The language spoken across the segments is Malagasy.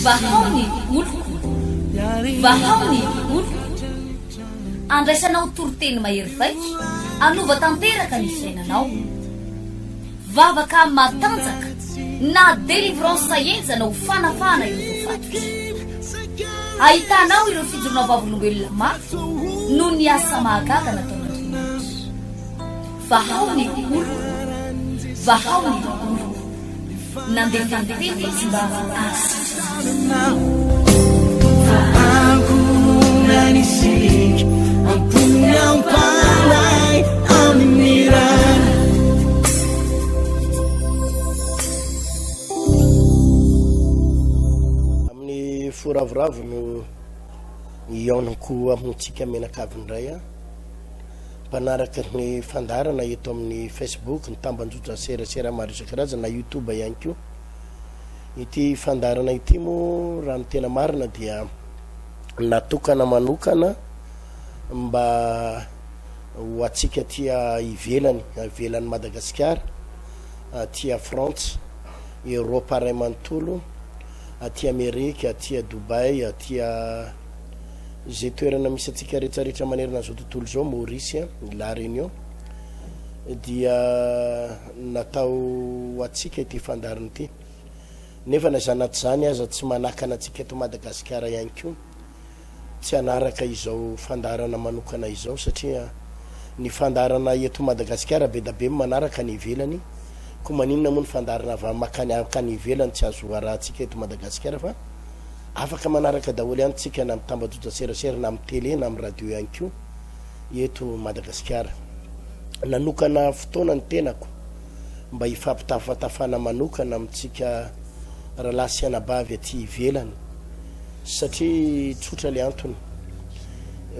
Vahao ny oloko, vahao ny oloko. Andraisanao toriteny mahery vaika, hanova tanteraka ny fiainanao. Vavaka matanjaka na délivrance henjana ho fanafahana ireo voafatotra. Ahitanao ireo fijoroana vavolombelona mafy noho ny asa mahagaga nataon'Andriamanitra. Vahao ny oloko, vahao ny oloko. Nandefa ny teny izy mba hahasitrana Amin'ny fo ravoravo no hihaonako amintsika mianakavy indray an. Mpanaraka ny fandaharana eto amin'ny Facebook, ny tambanjotra serasera maro isan-karazany na YouTube ihany koa. Ity fandaharana ity moa raha ny tena marina dia natokana manokana mba ho antsika aty ivelany, ivelan'i Madagasikara, aty Frantsa, Eoropa iray manontolo, aty Amerika, aty Dubaï, aty Izay toerana misy antsika rehetrarehetra manerana an'izao tontolo izao, Maurice, La Réunion, dia natao ho antsika ity fandaharana ity. Nefa na izany na tsy izany aza tsy manakana antsika eto Madagasikara ihany koa tsy hanaraka izao fandaharana manokana izao satria ny fandaharana eto Madagasikara be da be ny manaraka any ivelany, koa maninona moa ny fandaharana avy makany akany ivelany tsy azo arahantsika eto Madagasikara fa Afaka manaraka daholo ihany tsika na amin'ny tambajotra serasera na amin'ny télé na amin'ny radio ihany koa eto Madagasikara. Nanokana fotoana ny tenako mba hifampitafatafana manokana amintsika rahalahy sy anabavy aty ivelany satria tsotra le antony.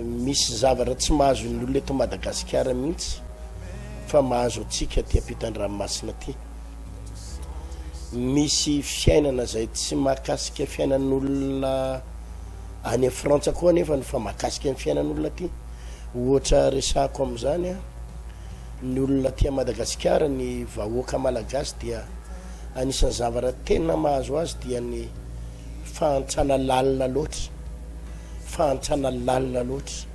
Misy zavatra tsy mahazo ny olona eto Madagasikara mihitsy fa mahazo antsika aty ampitan-dranomasina aty. Misy fiainana izay tsy mahakasika fiainan'olona any Frantsa koa anefa fa mahakasika ny fiainan'olona aty. Ohatra resahako amin'izany, ny olona aty Madagasikara, ny vahoaka malagasy dia anisan'ny zavatra tena mahazo azy dia ny fahantrana lalina loatra, fahantrana lalina loatra.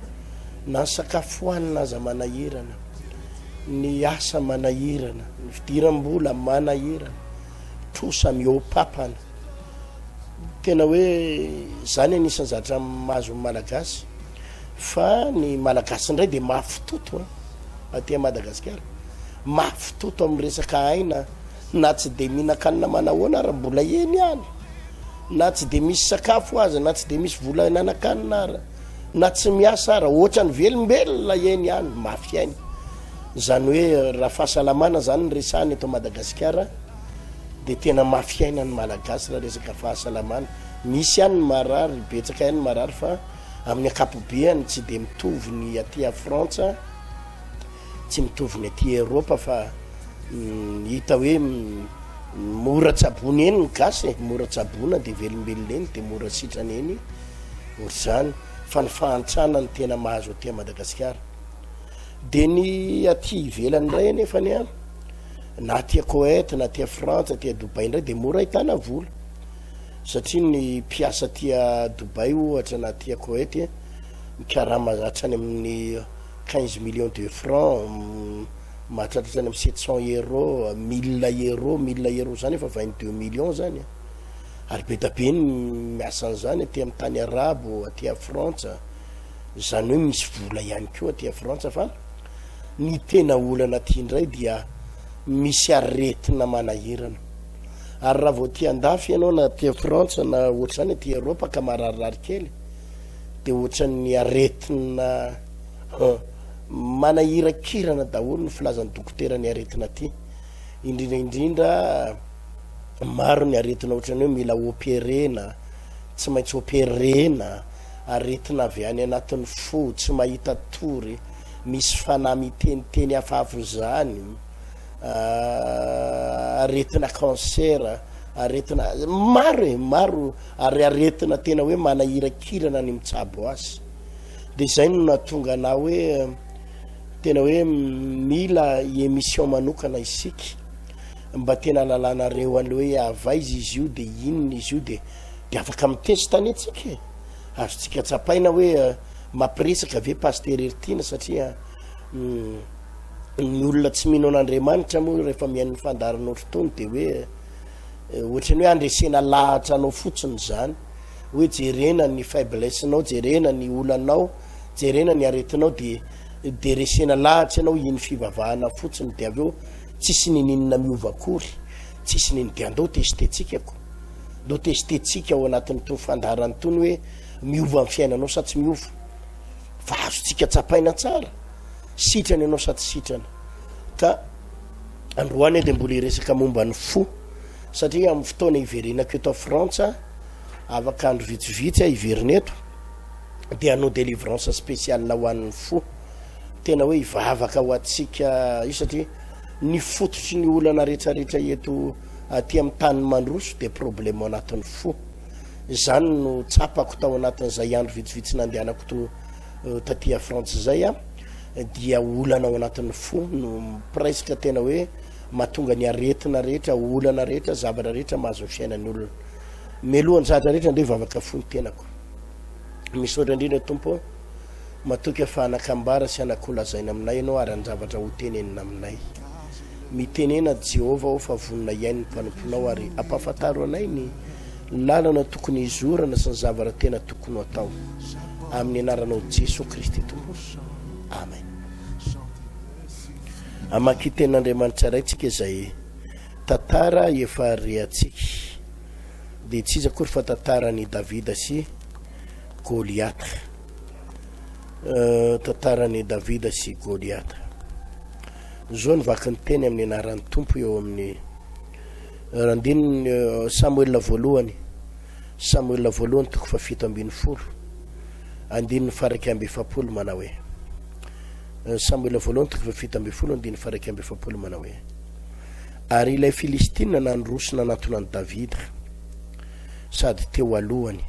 Na ny sakafo hohanina aza manahirana. Ny asa manahirana, ny fidiram-bola manahirana, trosa mihoa-papana. Tena hoe izany anisan'ny zavatra mahazo ny Malagasy. Fa ny Malagasy indray dia mafy toto an, aty Madagasikara. Mafy toto amin'ny resaka aina, na tsy dia mihinan-kanina manahoana ary mbola eny ihany. Na tsy dia misy sakafo aza, na tsy dia misy vola hinanan-kanina ary. na tsy miasa ara, ohatran'ny velombelona eny ihany, mafy aina. Izany hoe raha fahasalamana zany ny resahana eto Madagasikara dia tena mafy aina ny Malagasy raha resaka fahasalamana. Misy ihany ny marary, betsaka ihany ny marary fa amin'ny ankapobeany tsy dia mitovy ny aty a Frantsa, tsy mitovy ny aty Eropa fa hita hoe mora tsaboina eny ny gasy e, mora tsaboina dia velombelona eny dia mora sitrana eny. Ohatr'izany fa ny fahantrana no tena mahazo aty Madagasikara. Dia ny aty ivelany indray anefany an, na aty Koety na aty Frantsa, aty Dubaï indray dia mora ahitana vola. Satria ny mpiasa aty Dubaï ohatra na aty Koety mikarama hatrany amin'ny 15 millions de francs, mahatratra hatrany amin'ny 700 euros, 1000 euros, 1000 euros zany efa 22 millions zany an. Ary be da be ny miasa an'izany aty amin'ny tany arabo, aty a Frantsa, izany hoe misy vola ihany koa aty a Frantsa fa ny tena olana aty indray dia misy aretina manahirana. Ary raha vao aty andafy ianao na aty a Frantsa na ohatr'izany aty Eropa ka mararirary kely dia ohatran'ny aretina manahirakirana daholo ny filazan'ny dokotera ny aretina aty. Indrindra indrindra Maro ny aretina ohatran'ny hoe mila operena, tsy maintsy operena, aretina avy any anatin'ny fo, tsy mahita tory, misy fanahy miteniteny hafahafa izany, aretina cancer, aretina maro e, maro ary aretina tena hoe manahirakirana ny mitsabo azy. Dia izay no nahatonga anah hoe tena hoe mila émission manokana isika. mba tena alalanareo an'le hoe avaiza izy io de inona izy io de de afaka mi-test anie tsika e! Azontsika tsapaina hoe mampiresaka ve Pasitera Heritiana satria ny olona tsy mino an'Andriamanitra moa rehefa mihaino ny fandaharana ohatr'itony de hoe ohatran'ny hoe andresena lahatra anao fotsiny izany hoe jerena ny faiblesse-nao, jerena ny olanao, jerena ny aretinao de de resena lahatra ianao hino fivavahana fotsiny de avy eo tsisy nininona miova akory, tsisy nino de andao tester-tsika ko, andao tester-tsika ao anatin'itony fandaharana itony hoe miova ny fiainanao sa tsy miova, fa azontsika tsapaina tsara, sitrana ianao sa tsy sitrana, ka androany aho de mbola hiresaka momba ny fo satria amin'ny fotoana hiverenako eto Frantsa afaka andro vitsivitsy aho hiverina eto dia hanao délivrance spéciale ho an'ny fo, tena hoe hivavaka ho antsika io satria ny fototry ny olana rehetrarehetra eto aty amin'ny tany mandroso dia problème ao anatin'ny fo, izany no tsapako tao anatin'izay andro vitsivitsy nandehanako to taty a Frantsa izay a, dia olana ao anatin'ny fo no presque tena hoe mahatonga ny aretina rehetra, olana rehetra, zavatra rehetra mahazo ny fiainan'ny olona. Mialohan'ny zavatra rehetra andeha hivavaka fo ny tenako. Misaotra indrindra Tompo ô, matoky aho fa hanan-kambara sy hanan-kolazaina aminay Ianao ary hanan-javatra hotenenina aminay. Mitenena Jehovah ô fa vonona hihaino ny mpanomponao ary ampahafantaro anay ny lalana tokony hizorana sy ny zavatra tena tokony ho atao. Amin'ny anaranao Jesoa Kristy Tompo. Amen. Hamaky tenin'Andriamanitra iray tsika izay tantara efa rehantsika. Dia tsy iza akory fa tantaran'i Davida sy Goliata. Tantaran'i Davida sy Goliata. Zao ny vaky ny teny amin'ny anaran'ny Tompo eo amin'ny andininy Samoela voalohany. Samoela voalohany toko faha-17 andininy faha-41 manao hoe Samoela voalohany toko faha-17 andininy faha-41 manao hoe Ary ilay Filistina nandroso nanatona an'i Davida, sady teo alohany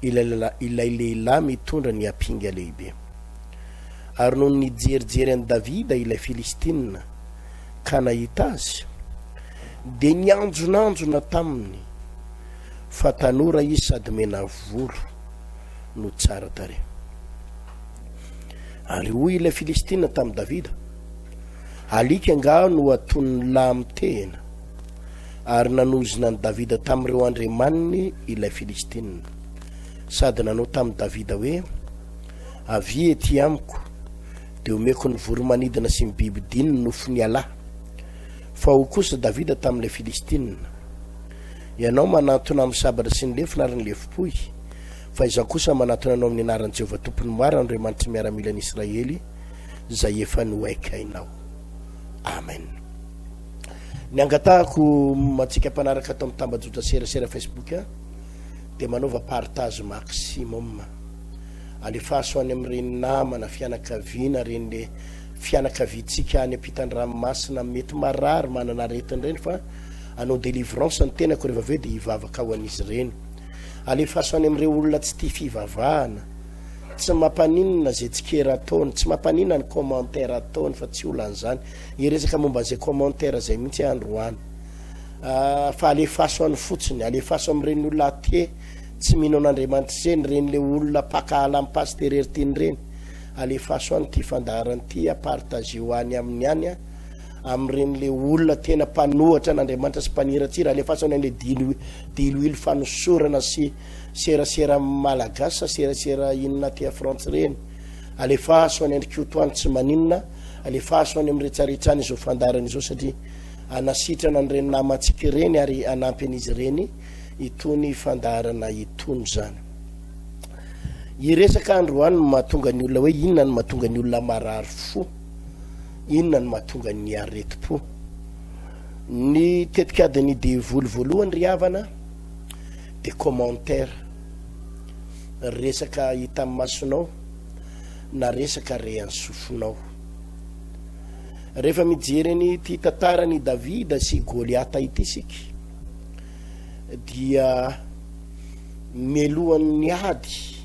ilay ilay lehilahy mitondra ny ampinga lehibe. Ary nony nijerijery an'i Davida ilay Filistina ka nahita azy, dia nianjonanjona taminy, fa tanora izy sady mena volo no tsara tarehy. Ary hoy ilay Filistina tamin'i Davida, Alika angaha no atonin'ny lahy mitehina? Ary nanozona an'i Davida tamin'ireo andriamaniny ilay Filistina, sady nanao tamin'i Davida hoe, Avia etỳ amiko, dia homeko ny voro-manidina sy ny bibidia ny nofon'ialahy. Fa hoy kosa Davida tamin'ilay Filistina, Ianao manantona amin'ny sabatra sy ny lefona ary ny lefom-pohy, fa izaho kosa manatona anao amin'ny anaran'i Jehovah Tompon'ny maro, Andriamanitry ny miaramilan'i Israely, izay efa nohaikainao. Amen. Ny angatahako antsika mpanaraka ato amin'ny tambajotra serasera Facebook dia manaova partage maximum. Alefaso any amin'ireny namana, fianakaviana, ireny le fianakaviantsika any ampitan-dranomasina mety marary, manana aretina ireny fa anao délivrance ny tenako rehefa avy eo dia hivavaka ho an'izy ireny. Alefaso any amin'ireo olona tsy tia fivavahana. Tsy mampaninona ze tsikera ataony, tsy mampaninona ny commentaire ataony fa tsy olana izany. Hiresaka momba an'izay commentaire zay mihitsy aho androany. Fa alefaso any fotsiny, alefaso amin'ireny olona athée tsy mino an'Andriamanitra ireny, ireny le olona mpankahala an'i Pasitera Heritiana ireny. Alefaso any ity fandaharana ity, partager-o any aminy any, amin'ireny le olona tena mpanohatra an'Andriamanitra sy mpaniratsira, alefaso any an'le diloilo fanosorana sy Serasera malagasy sa serasera inona aty a frantsa ireny? Alefaso any andry Koto any tsy maninona, alefaso any amin'ny retsaretsa any izao fandaharana izao satria hanasitrana an'ireny namantsika ireny ary hanampy an'izy ireny itony fandaharana itony izany. Hiresaka androany ny mahatonga ny olona hoe inona no mahatonga ny olona marary fo, inona no mahatonga ny aretim-po. Ny tetikadin'ny devoly voalohany ry havana de commentaire resaka hitan'ny masonao na resaka rehan'ny sofinao. Rehefa mijery an'ity tantaran'i Davida sy Goliata ity isika dia melohan'ny ady,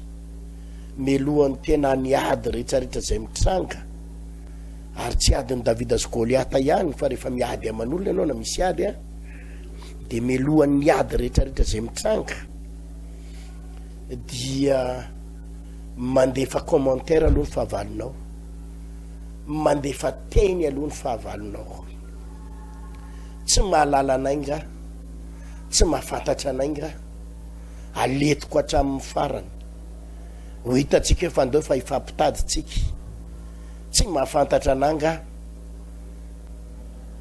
melohan'ny tena ny ady rehetrarehetra izay mitranga. Ary tsy adin'i Davida sy Goliata ihany, fa rehefa miady aman'olona ianao na misy ady an, dia melohan'ny ady rehetrarehetra izay mitranga, dia mandefa commentaire aloha ny fahavalonao, mandefa teny aloha ny fahavalonao. Tsy mahalala anay nga, tsy mahafantatra anay nga, aletiko hatramin'ny farany. Ho hitantsika eo fa ndao fa hifampitady tsika. Tsy mahafantatra anah nga.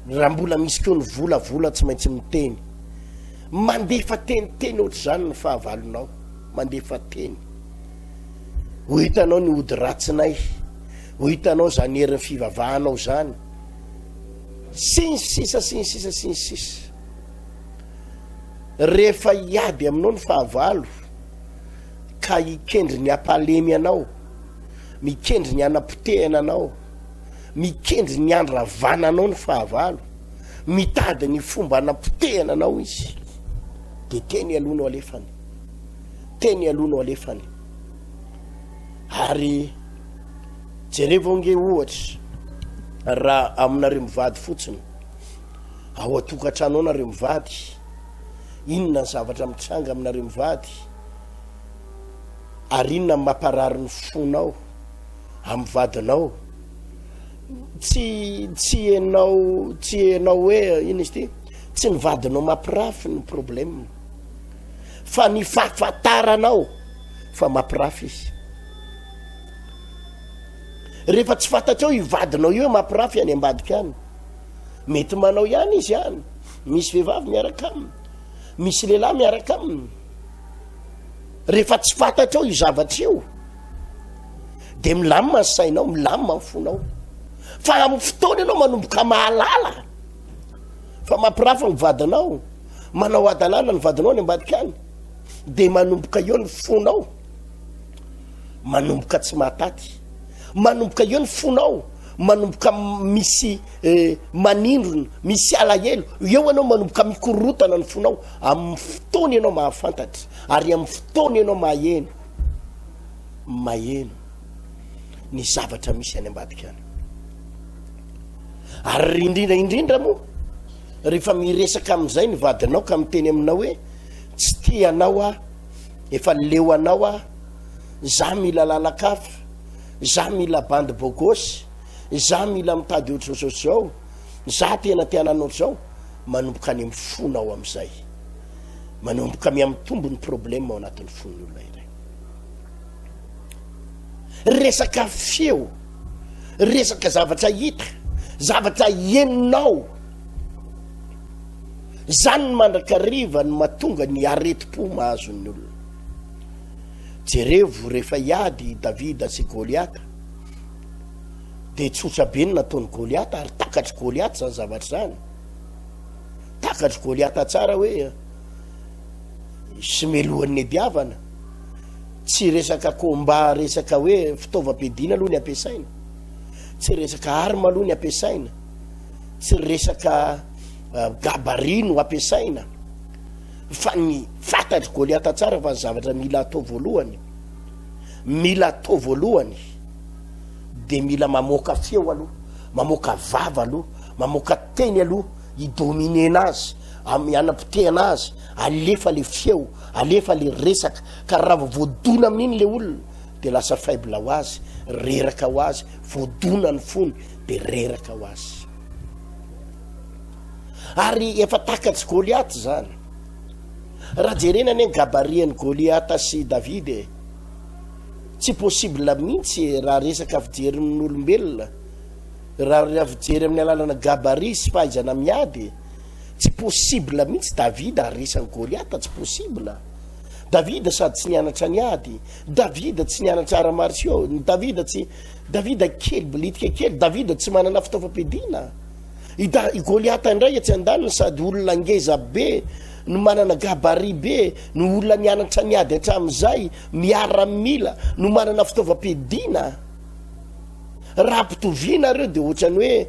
Raha mbola misy koa ny vola, vola tsy maintsy miteny. Mandefa teniteny ohatr'izany ny fahavalonao. Mandefa teny. Ho hitanao ny ody ratsinay. Ho hitanao izany herin'ny fivavahanao izany. Sy ny sisa sy ny sisa sy ny sisa. Rehefa hiady aminao ny fahavalo ka hikendry ny hampalemy anao, mikendry ny hanapotehana anao, mikendry ny handravana anao ny fahavalo, mitady ny fomba hanapotehana anao izy, de teny aloha no alefany, teny aloha no alefany. Ary jerevo ange ohatra raha aminareo mivady fotsiny, ao an-tokantrano ao nareo mivady, inona ny zavatra mitranga aminareo mivady, Ary inona no mamparary ny fonao amin'ny vadinao? Tsy tsy enao tsy enao hoe inona izy ity? Tsy ny vadinao mampirafy ny problème fa ny fahafantaranao fa mampirafy izy. Rehefa tsy fantatrao io vadinao io hoe mampirafy any ambadika any, mety manao ihany izy any, misy vehivavy miaraka aminy, misy lehilahy miaraka aminy. Rehefa tsy fantatrao io zavatra io de milamina ny sainao, milamina ny fonao. Fa amin'ny fotoana ianao manomboka mahalala fa mampirafy ny vadinao, manao hadalana ny vadinao any ambadika any, de manomboka eo ny fonao manomboka tsy mahataty, manomboka eo ny fonao manomboka misy eh, manindrona, misy alahelo, eo ianao manomboka mikorotana ny fonao, amin'ny fotoana ianao mahafantatra, ary amin'ny fotoana ianao maheno, maheno ny zavatra misy any ambadika any. Ary indrindra indrindra moa, rehefa miresaka amin'izay ny vadinao ka miteny aminao hoe tsy tia anao aho, efa leo anao aho, za mila lalan-kafa, za mila bandy bogosy, Za mila mitady ohatr'izao sy ohatr'izao, za tena te hanana ohatr'izao, manomboka any amin'ny fonao amin'izay. Manomboka mihamitombo ny problème ao anatin'ny fon'ny olona iray. Resaka feo, resaka zavatra hita, zavatra henonao. Zany ny mandrakariva no mahatonga ny aretim-po mahazo ny olona. Jerevo rehefa hiady i Davida sy Goliata. Dia tsotra be ny nataon'i Goliata ary takatr'i Goliata izany zavatra izany. Takatr'i Goliata tsara hoe sy melohan'ny niadiavana. Tsy resaka combat, resaka hoe fitaovam-piadiana aloha ny ampiasaina. Tsy resaka arme aloha ny ampiasaina. Tsy resaka euh, gabarit no ampiasaina. Fa ny fantatr'i Goliata tsara fa ny zavatra mila atao voalohany, mila atao voalohany de mila mamoaka feo aloha, mamoaka vava aloha, mamoaka teny aloha hi-dominer-na azy, hanapotehana azy, alefa le feo, alefa le resaka, ka raha vao voadona amin'iny le olona de lasa faible ho azy, reraka ho azy, voadona ny fony de reraka ho azy. Ary efa takatsy Goliath zany. Raha jerena anie ny gabarit-n'i Goliath sy David e, Tsy possible mihitsy e raha resaka fijerin'olombelona, raha fijery amin'ny alalana gabarit sy fahaizana miady e, tsy possible mihitsy Davida haharesy an'i Goliata, tsy possible. Davida sady tsy nianatra niady, Davida tsy nianatra arts martiaux, Davida tsy, Davida kely bilitika kely, Davida tsy manana fitaovam-piadiana. I Da, i Goliata indray etsy andaniny sady olona ngeza be, no manana gabarit be, no olona nianatra niady hatramin'izay, miaramila, no manana fitaovam-piadiana. Raha ampitoviana ireo dia ohatran'ny hoe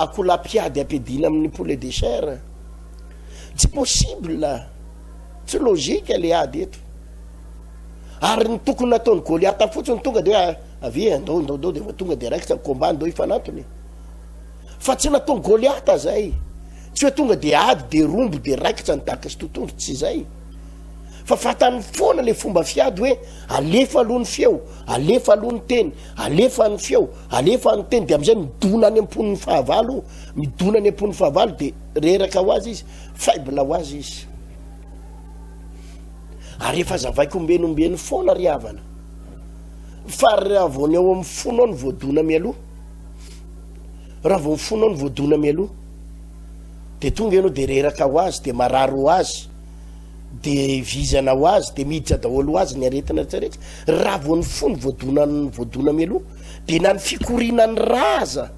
akoholahy mpiady ampiadiana amin'ny poulet de chair. Tsy possible, tsy logique le ady eto. Ary ny tokony nataon'i Goliata fotsiny tonga dia hoe avia, ndao, ndao, ndao, dia efa tonga dia raikitra ny combat, ndao hifanantona e. Fa tsy nataon'i Goliata zay. Tsy hoe tonga de ady de rombo de raikitra ny daka sy totondry, tsy zay. Fa fantany foana le fomba fiady hoe alefa aloha ny feo, alefa aloha ny teny, alefa ny feo, alefa ny teny, de amizay midona any am-pon'ny fahavalo, midona any am-pon'ny fahavalo de reraka ho azy izy, faible ho azy izy. Ary efa zavaiko ombeny ombeny foana ry havana fa raha vao ny ao amin'ny fonao no voadona mialoha, raha vao ny fonao no voadona mialoha de tonga ianao de reraka ho azy, de marary ho azy, de vizana ho azy, de miditra daholo ho azy ny aretina rehetra rehetra. Raha vao ny fo no voadona, voadona mialoha de na ny fikorianan'ny rà aza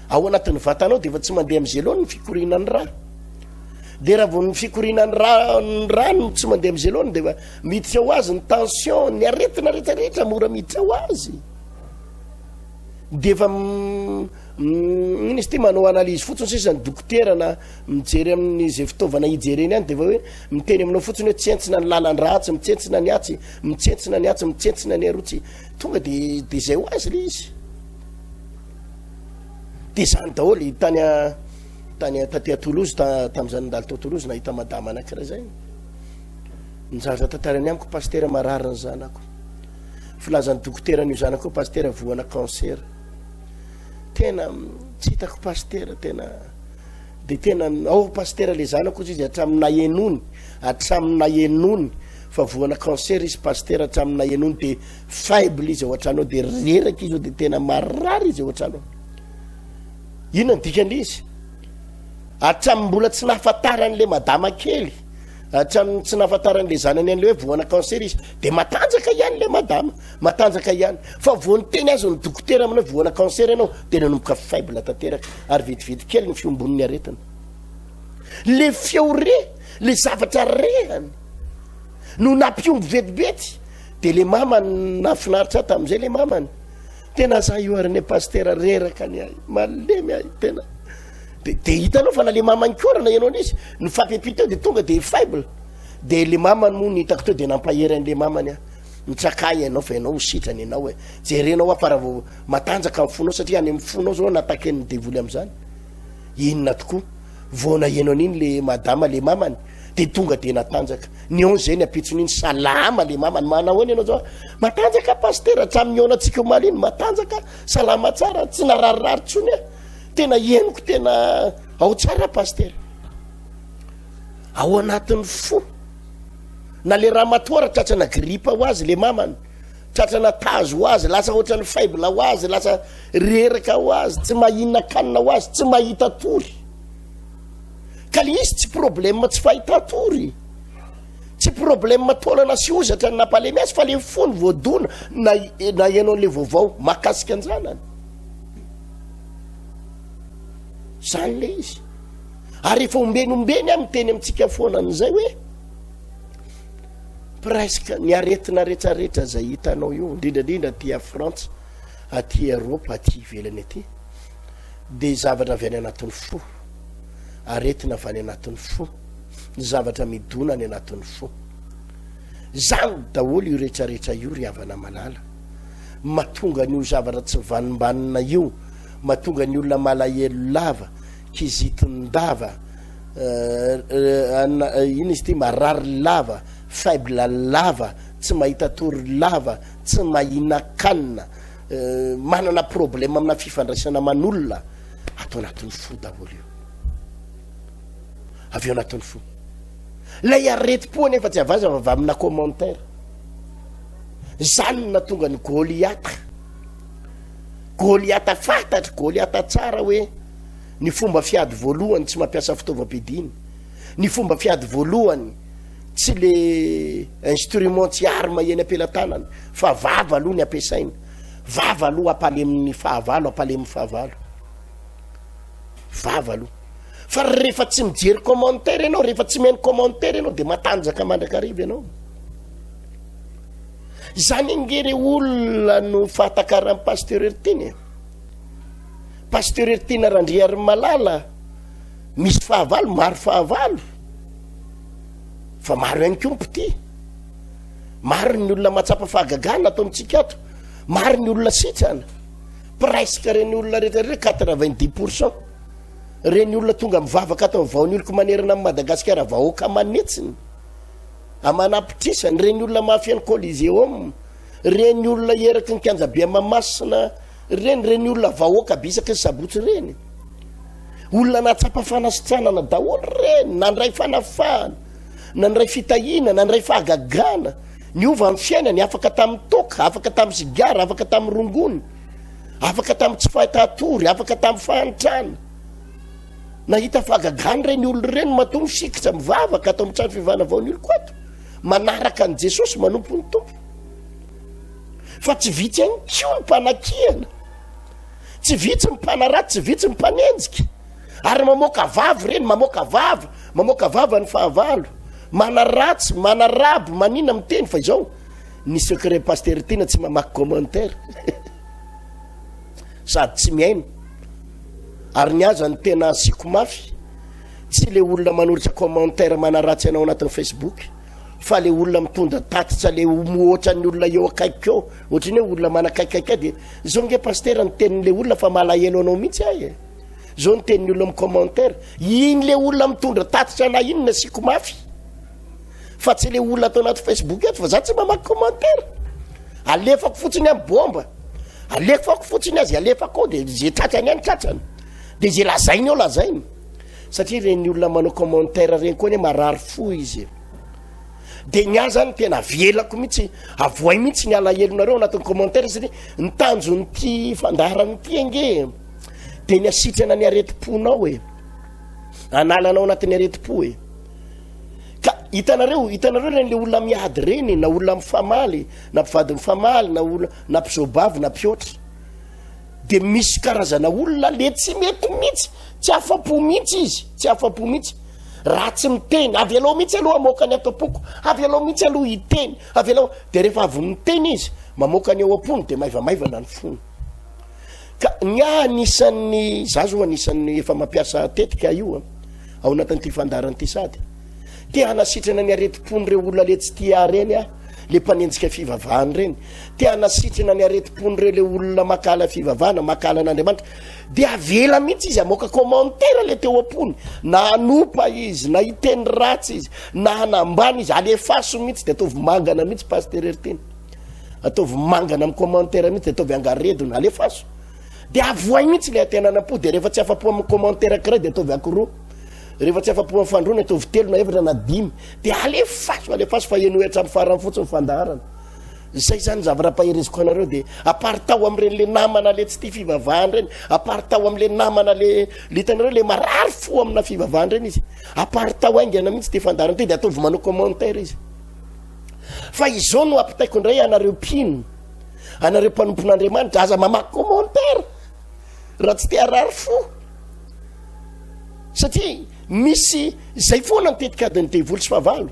ao anatin'ny vatanao de efa tsy mandeha amin'izay loatra ny fikorianan'ny rà. De raha vao ny fikorianan'ny rà, ny rà no tsy mandeha amin'izay loatra de efa miditra ho azy ny tension, ny aretina rehetra rehetra mora miditra ho azy. De efa inona izy ity, manao analyse fotsiny sisa ny dokotera na mijery amin'ny izay fitaovana hijereny any de efa hoe miteny aminao fotsiny hoe tsentsina ny lalan-dratsy, mitsentsina ny atsy, mitsentsina ny atsy, mitsentsina ny aroa, tsy tonga de de zay ho azy le izy. De zany daholo tany a tany taty a Toulouse ta tamin'izany nandalo tao Toulouse nahita madama anankiray zay. Ny zavatra tantarainy amiko pasitera marary ny zanako. Filazan'ny dokotera an'io zanako io pasitera voana cancer. Tena tsy hitako pasitera tena de tena ao pasitera le zanako izy hatramin'ny nahenony hatramin'ny nahenony fa voana cancer izy pasitera hatramin'ny nahenony de faible izy ao an-trano ao de reraka izy ao de tena marary izy ao an-trano ao. Inona ny dikan'ilay izy? Hatramin'ny mbola tsy nahafantaran'ilay madama kely, hatramin'ny tsy nahafantaran'ilay zanany an'ilay hoe voana cancer izy, de matanjaka ihany ilay madama, matanjaka ihany. Fa vao niteny azy ny dokotera aminao hoe voana cancer ianao, de nanomboka faible tanteraka ary vetivety kely ny fiombon'ny aretina. Le feo re, le zavatra rehany no nampihombo vetivety, de le mamany nahafinaritra ahy tamin'izay le mamany. Tena za io ary ne pastera reraka ny ahy, malemy ahy tena. De de hitanao fa na le mamany koa na ianao nisy nifampiampita teo de tonga de faible. De le mamany moa ny hitako teo de nampahery an'le mamany aho. Mitsakà ianao fa ianao ho sitrana ianao e. Jerenao aho fa raha vao matanjaka ny fonao satria any amin'ny fonao zao nataken'ny devoly amin'izany. Inona tokoa? Vao naheno an'iny le madama le mamany de tonga de natanjaka. Ny 11 ny ampitson'iny salama le mamany. Manahoana ianao zao? Matanjaka pasitera hatramin'ny nihaonantsika omaly iny matanjaka, salama tsara, tsy nararirary tsony aho. Tena henoko tena ao tsara pasitera. Ao anatin'ny fo. Na le ramatoa ra tratrana grippe ho azy le mamany, tratrana tazo ho azy, lasa ohatran'ny faible ho azy, lasa reraka ho azy, tsy mahinan-kanina ho azy, tsy mahita tory. Ka le izy tsy problème tsy fahitan-tory. Tsy problème taolana sy hozatra ny nampalemy azy fa le fony voadona na naheno an'le vaovao mahakasika an-janany. Zany le izy. Ary efa ombeny ombeny aho miteny amintsika foana an'izay hoe presque ny aretina retraretra zay hitanao io, indrindra indrindra aty a Frantsa, aty Eropa, aty ivelany aty, dia zavatra avy any anatin'ny fo, aretina avy any anatin'ny fo, ny zavatra midona any anatin'ny fo. Zany daholo io retraretra io ry havana malala. Mahatonga an'io zavatra tsy vanombanona io, mahatonga ny olona malahelo lava, kizitin-dava, inona izy ity, marary lava, faible lava, tsy mahita tory lava, tsy mahinan-kanina, manana problème amina fifandraisana aman'olona, ato anatin'ny fo daholo io. Avy eo anatin'ny fo. Ilay aretim-po anefa tsy avy aiza fa avy amina commentaire. Izany no nahatonga ny Goliata. Goliata fantatry, Goliata tsara hoe ny fomba fiady voalohany tsy mampiasa fitaovam-piadiana. Ny fomba fiady voalohany tsy le instrument tsy arme eny am-pelatanana fa vava aloha ny ampiasaina. Vava aloha ampalemin'ny fahavalo, ampalemin'ny fahavalo. Vava aloha. Fa rehefa tsy mijery commentaire ianao, rehefa tsy mihaino commentaire ianao dia matanjaka mandrakariva ianao. Izany ange re olona no fahatakaran'ny Pasteur Heritiana e. Pasteur Heritiana Randriarimalala misy fahavalo, maro fahavalo. Fa maro ihany koa mpitia. Maro ny olona mahatsapa fahagagana ato amintsika ato. Maro ny olona sitrana. Presque ireny olona rehetra ireny 90 pourcent. Reny olona tonga mivavaka ato amin'ny vaon'ny oloko manerana an'i Madagasikara vahoaka aman'hetsiny, aman'apitrisany, reny olona mahafeno coliseum, reny olona eraky ny kianjabe Mahamasina reny, reny olona vahoaka be isaky ny sabotsy reny. Olona nahatsapa fanasitranana daholo reny, nandray fanafahana, nandray fitahiana, nandray fahagagana, niova ny fiainany, afaka tamin'ny toaka, afaka tamin'ny sigara, afaka tamin'ny rongony. Afaka tamin'ny tsy fahitatory, afaka tamin'ny fahantrana. Nahita fahagagana ireny olona ireny matoa misikitra mivavaka ato amin'ny trano fivavahana vao ny oloko ato. Manaraka an'i Jesosy manompo ny Tompo. Fa tsy vitsy ihany koa ny mpanakiana. Tsy vitsy ny mpanaratsy, tsy vitsy ny mpanenjika. Ary mamoaka vava ireny, mamoaka vava, mamoaka vava ny fahavalo. Manaratsy, manaraby, manina miteny fa izao. Ny secret Pasteur Tiana tsy mamaky commentaire sady tsy mihaino ary ny aza ny tena asiako mafy tsy le olona manoratra commentaire manaratsy anao anatin'ny Facebook fa le olona mitondra tatitra le mihoatra ny olona eo akaikiko eo ohatrany hoe olona manakaikaiky ahy de zao nge pasteur ny tenin'le olona fa malahelo anao mihitsy ahy e zao ny tenin'ny olona amin'ny commentaire iny le olona mitondra tatitra anah iny ny asiako mafy fa tsy le olona ato anaty facebook ato fa za tsy mamaky commentaire alefako fotsiny any bomba alefako fotsiny azy alefako ao de ze tratrany any tratrany de ze lazainy eo lazainy satria reny olona manao commentaire reny koa anie marary fo izy de ny ahy zany tena avelako mihitsy avoay mihitsy ny alahelonareo anatin'ny commentaire satria ny tanjon'ity fandaharana ity ange de ny asitrana ny aretim-ponao e analanao anatin'ny aretim-po e Ka hitanareo, hitanareo ireny le olona miady ireny, na olona mifamaly, na mpivady mifamaly, na olona, na mpizobavy, na mpihoatra. De misy karazana olona le tsy mety mihitsy, tsy afa-po mihitsy izy, tsy afa-po mihitsy. Raha tsy miteny, avelao mihitsy aloha hamoaka ny ato am-poko, avelao mihitsy aloha hiteny, avelao, de rehefa avy miteny izy, mamoaka ny ao am-pony, de maivamaivana ny fony. Ka ny ahy anisan'ny, za zao anisan'ny efa mampiasa tetika io an, ao anatin'ity fandaharana ity sady te hanasitrana ny aretim-pon'ireo olona le tsy tia ahy ireny aho, le mpanenjika fivavahana ireny, te hanasitrana ny aretim-pon'ireo le olona mankahala fivavahana, mankahala an'Andriamanitra, de avela mihitsy izy hamoaka commentaire le teo am-pony, na hanopa izy, na hiteny ratsy izy, na hanambany izy, alefaso mihitsy de ataovy mangana mihitsy Pasteur Heritiana. Ataovy mangana amin'ny commentaire mihitsy de ataovy angaredona, alefaso. De avoay mihitsy le atenanam-po de rehefa tsy afa-po amin'ny commentaire ankiray de ataovy ankiroa. Rehefa tsy afa-po amin'ny fandroana ataovy telo na efatra na dimy. De alefaso, alefaso fa henoy hatramin'ny farany fotsiny ny fandaharana. Zay zany zavatra ampahereziko anareo de aparitao amin'ireny le namana le tsy tia fivavahana ireny, aparitao amin'le namana le le hitanareo le marary fo amina fivavahana ireny izy. Aparitao haingana mihitsy ty fandaharana ty de ataovy manao commentaire izy. Fa izao no ampitaiko indray anareo mpino, anareo mpanompon'Andriamanitra, aza mamaky commentaire raha tsy te harary fo. Satria misy izay foana ny tetikadin'ny devoly sy fahavalo.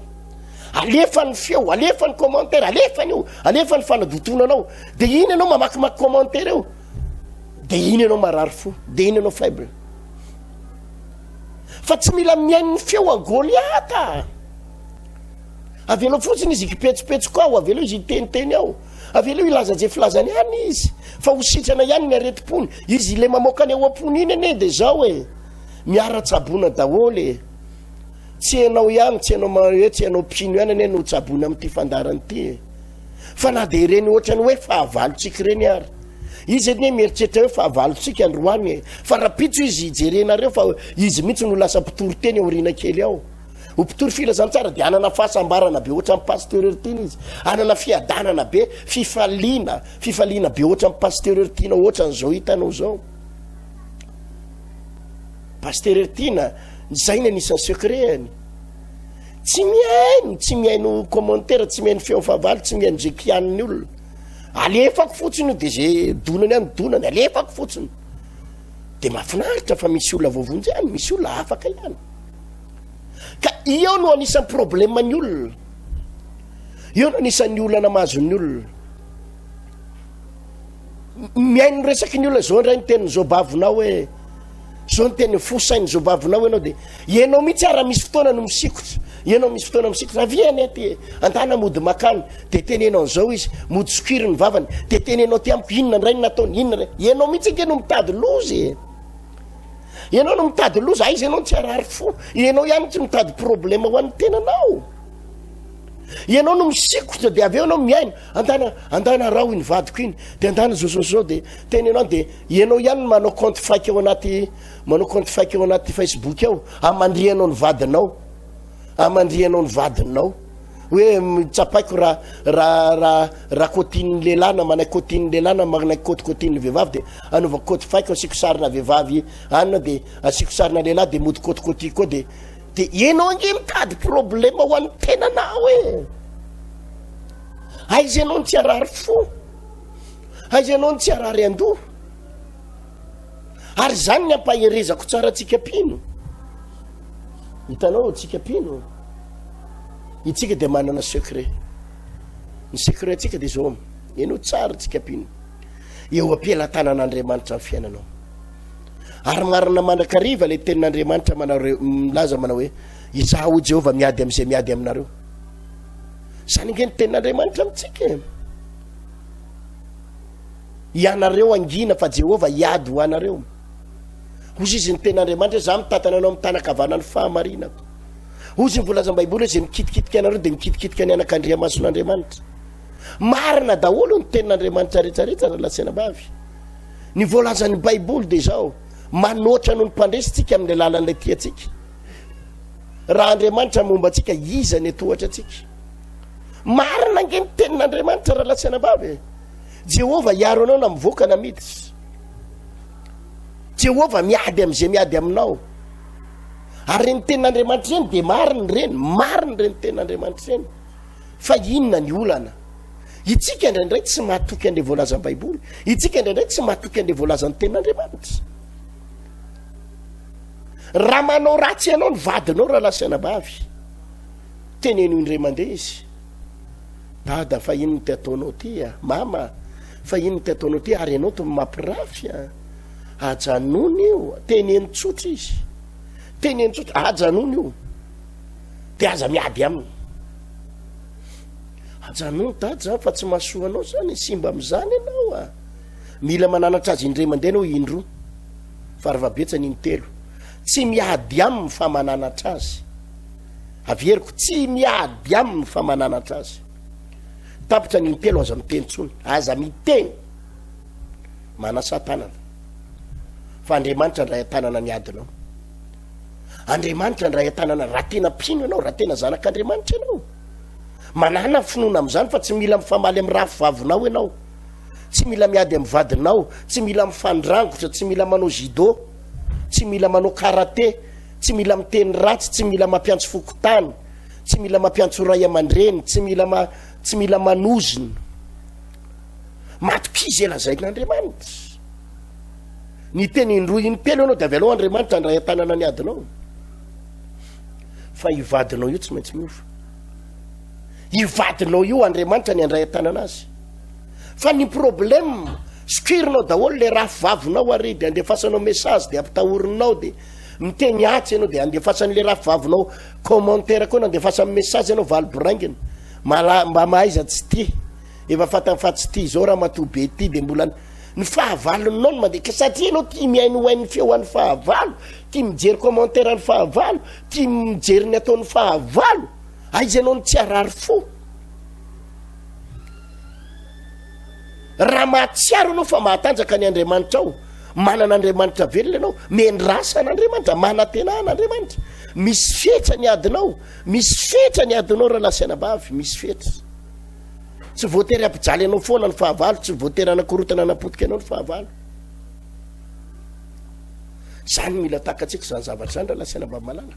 Alefa ny feo, alefa ny commentaire, alefa io, alefa ny fanadotoana anao. De iny ianao mamakimaky commentaire eo. De iny ianao marary fo, de iny ianao faible. Fa tsy mila mihaino ny feo an'i Goliata. Avelao fotsiny izy hikipetsopetsoka ao, avelao izy hiteniteny ao, avelao hilaza ze filazany any izy, fa ho sitrana ihany ny aretim-pony. Izy ilay mamoaka ny ao am-pony iny anie de zao e, miara-tsaboina daholo e. Tsy ianao ihany, tsy ianao hoe tsy ianao mpino ihany anie no tsaboina amin'ity fandaharana ity e. Fa na de ireny ohatrany hoe fahavalontsika ireny ary. Izy anie mieritreritra hoe fahavalontsika androany e. Fa rahampitso izy hijerenareo fa izy mihitsy no lasa mpitory teny aoriana kely ao. Ho mpitory filazantsara dia hanana fahasambarana be ohatran'ny Pasteur Heritiana izy, hanana fiadanana be, fifaliana, fifaliana be ohatran'ny Pasteur Heritiana ohatran'izao hitanao izao. Pasteur Heritiana, izay ny anisan'ny secret-ny. Tsy mihaino, tsy mihaino commentaire, tsy mihaino feo fahavalo, tsy mihaino izay kianin'ny olona. Alefako fotsiny io dia izay donany any donany, alefako fotsiny. Dia mahafinaritra fa misy olona voavonjy ihany, misy olona afaka ihany. Ka eo no anisan'ny problème ny olona. Eo no anisan'ny olana mahazo ny olona. Mihaino ny resaky ny olona zao indray ny tenin'ny zobavinao hoe zao ny tenin'ny fo sain'ny zobavinao ianao dia ianao mihitsy ara misy fotoana no misikotra. Ianao misy fotoana misikotra avia anie aty e. Andana mody makany dia tenenao an'izao izy, mody sokiry ny vavany dia tenenao aty amiko inona indray ny nataony, inona indray. Ianao mihitsy ange no mitady loza e. Ianao no mitady loza, aiza ianao no tsy harary fo? Ianao ihany tsy mitady problème ho an'ny tenanao. Ianao no misikotra de avy eo ianao mihaino, andana andana araho iny vadiko iny, de andana zao zao zao de teny ianao de ianao ihany no manao compte fake ao anaty manao compte fake ao anaty Facebook ao, amandrihanao ny vadinao, amandrihanao ny vadinao. Hoe tsapaiko raha raha raha raha kôtin'ny lehilahy na manaiky kôtin'ny lehilahy na manaiky kôtikôtin'ny vehivavy de anaovako kôty fake asiako sarina vehivavy anona de asiako sarina lehilahy de mody kôtikôtiko koa de de enao ange mitady problème ho an'ny tenanao e! Aiza ianao no tsy harary fo? Aiza ianao no tsy harary an-doha? Ary izany ny ampaherezako tsara antsika mpino. Hitanao antsika mpino, itsika dia manana secret. Ny secret antsika dia izao, ianao tsara antsika mpino. Eo am-pelatanan'Andriamanitra ny fiainanao. Ary marina mandrakariva ilay tenin'Andriamanitra manareo milaza manao hoe izaho Jehovah miady amin'izay miady aminareo. Izany ange ny tenin'Andriamanitra amintsika e. Ianareo hangina fa Jehovah hiady ho anareo. Hozy izy ny tenin'Andriamanitra hoe izaho mitantana anao amin'ny tanan-kavanan'ny fahamarinako. Hozy ny voalazan'ny Baiboly hoe izay mikitikitika anareo dia mikitikitika ny anakandriamason'Andriamanitra. Marina daholo ny tenin'Andriamanitra rehetrarehetra rahalahy sy anabavy. Ny voalazan'ny Baiboly dia izao, manoatra noho ny mpandresy tsika amin'ny alalan'ilay tia antsika. Raha Andriamanitra momba antsika, iza ny atohatra antsika? Marina ange ny tenin'Andriamanitra rahalahy sy anabavy e. Jehovah hiaro anao na mivoaka na miditra. Jehovah miady amin'izay miady aminao. Ary ireny tenin'Andriamanitra ireny dia marina ireny, marina ireny tenin'Andriamanitra ireny. Fa inona ny olana? Itsika indraindray tsy mahatoky an'ilay voalazan'ny Baiboly. Itsika indraindray tsy mahatoky an'ilay voalazan'ny tenin'Andriamanitra. Raha manao ratsy ianao ny vadinao rahalahy sy anabavy, teneno indray mandeha izy. Dada fa inona ty ataonao ty a? Mama fa inona ty ataonao ty ary ianao to mampirafy a? Ajanony io, teneno tsotra izy. Teneno tsotra, ajanony io. De aza miady aminy. Ajanony dada zany fa tsy mahasoa anao zany, simba am'zany ianao a. Mila mananatra azy indray mandeha ianao indroa, farafahabetsany intelo. Tsy miady aminy fa mananatra azy. Averiko, tsy miady aminy fa mananatra azy. Tapitra ny intelo aza miteny tsony, aza miteny. Manasà tanana. Fa Andriamanitra ndray an-tanana ny adinao. Andriamanitra ndray an-tanana raha tena mpino ianao, raha tena zanak'Andriamanitra ianao. Manàna finoana amin'izany fa tsy mila mifamaly amin'ny rafivavinao ianao. Tsy mila miady amin'ny vadinao, tsy mila mifandrangotra, tsy mila manao judo, tsy mila manao karate. Tsy mila miteny ratsy, tsy mila mampiantso fokontany, tsy mila mampiantso ray aman-dreny, tsy mila ma, tsy mila manozona. Matokia izay lazain'Andriamanitra. Niteny indroa intelo ianao dia avy aleo Andriamanitra handray an-tanana ny adinao. Fa io vadinao io tsy maintsy miova. Io vadinao io Andriamanitra ny handray an-tanana azy. Fa ny problème, sokirinao daholo le rafivavinao ary de andefasanao message de ampitahorinao de Miteny atsy ianao dia andefasan'le rafivavinao commentaire koa na andefasany message ianao valy boraingina. Mala mba mahaiza tsy tia. Efa fantany fa tsy tia izao ramatoa be ity dia mbola ny fahavalonao no mandeha ka satria ianao tia mihainohaino ny feo an'ny fahavalo, tia mijery commentaire an'ny fahavalo, tia mijery ny ataon'ny fahavalo, aiza ianao no tsy harary fo? Raha mahatsiaro ianao fa mahatanjaka ny Andriamanitrao, manana Andriamanitra velona ianao, miandrasa an'Andriamanitra, manantena an'Andriamanitra. Misy fetra ny adinao, misy fetra ny adinao rahalahy sy anabavy, misy fetra. Tsy voatery hampijaly anao foana ny fahavalo, tsy voatery hanakorotana hanapotika anao ny fahavalo. Zany mila takatsika izany zavatra izany rahalahy sy anabavy malala.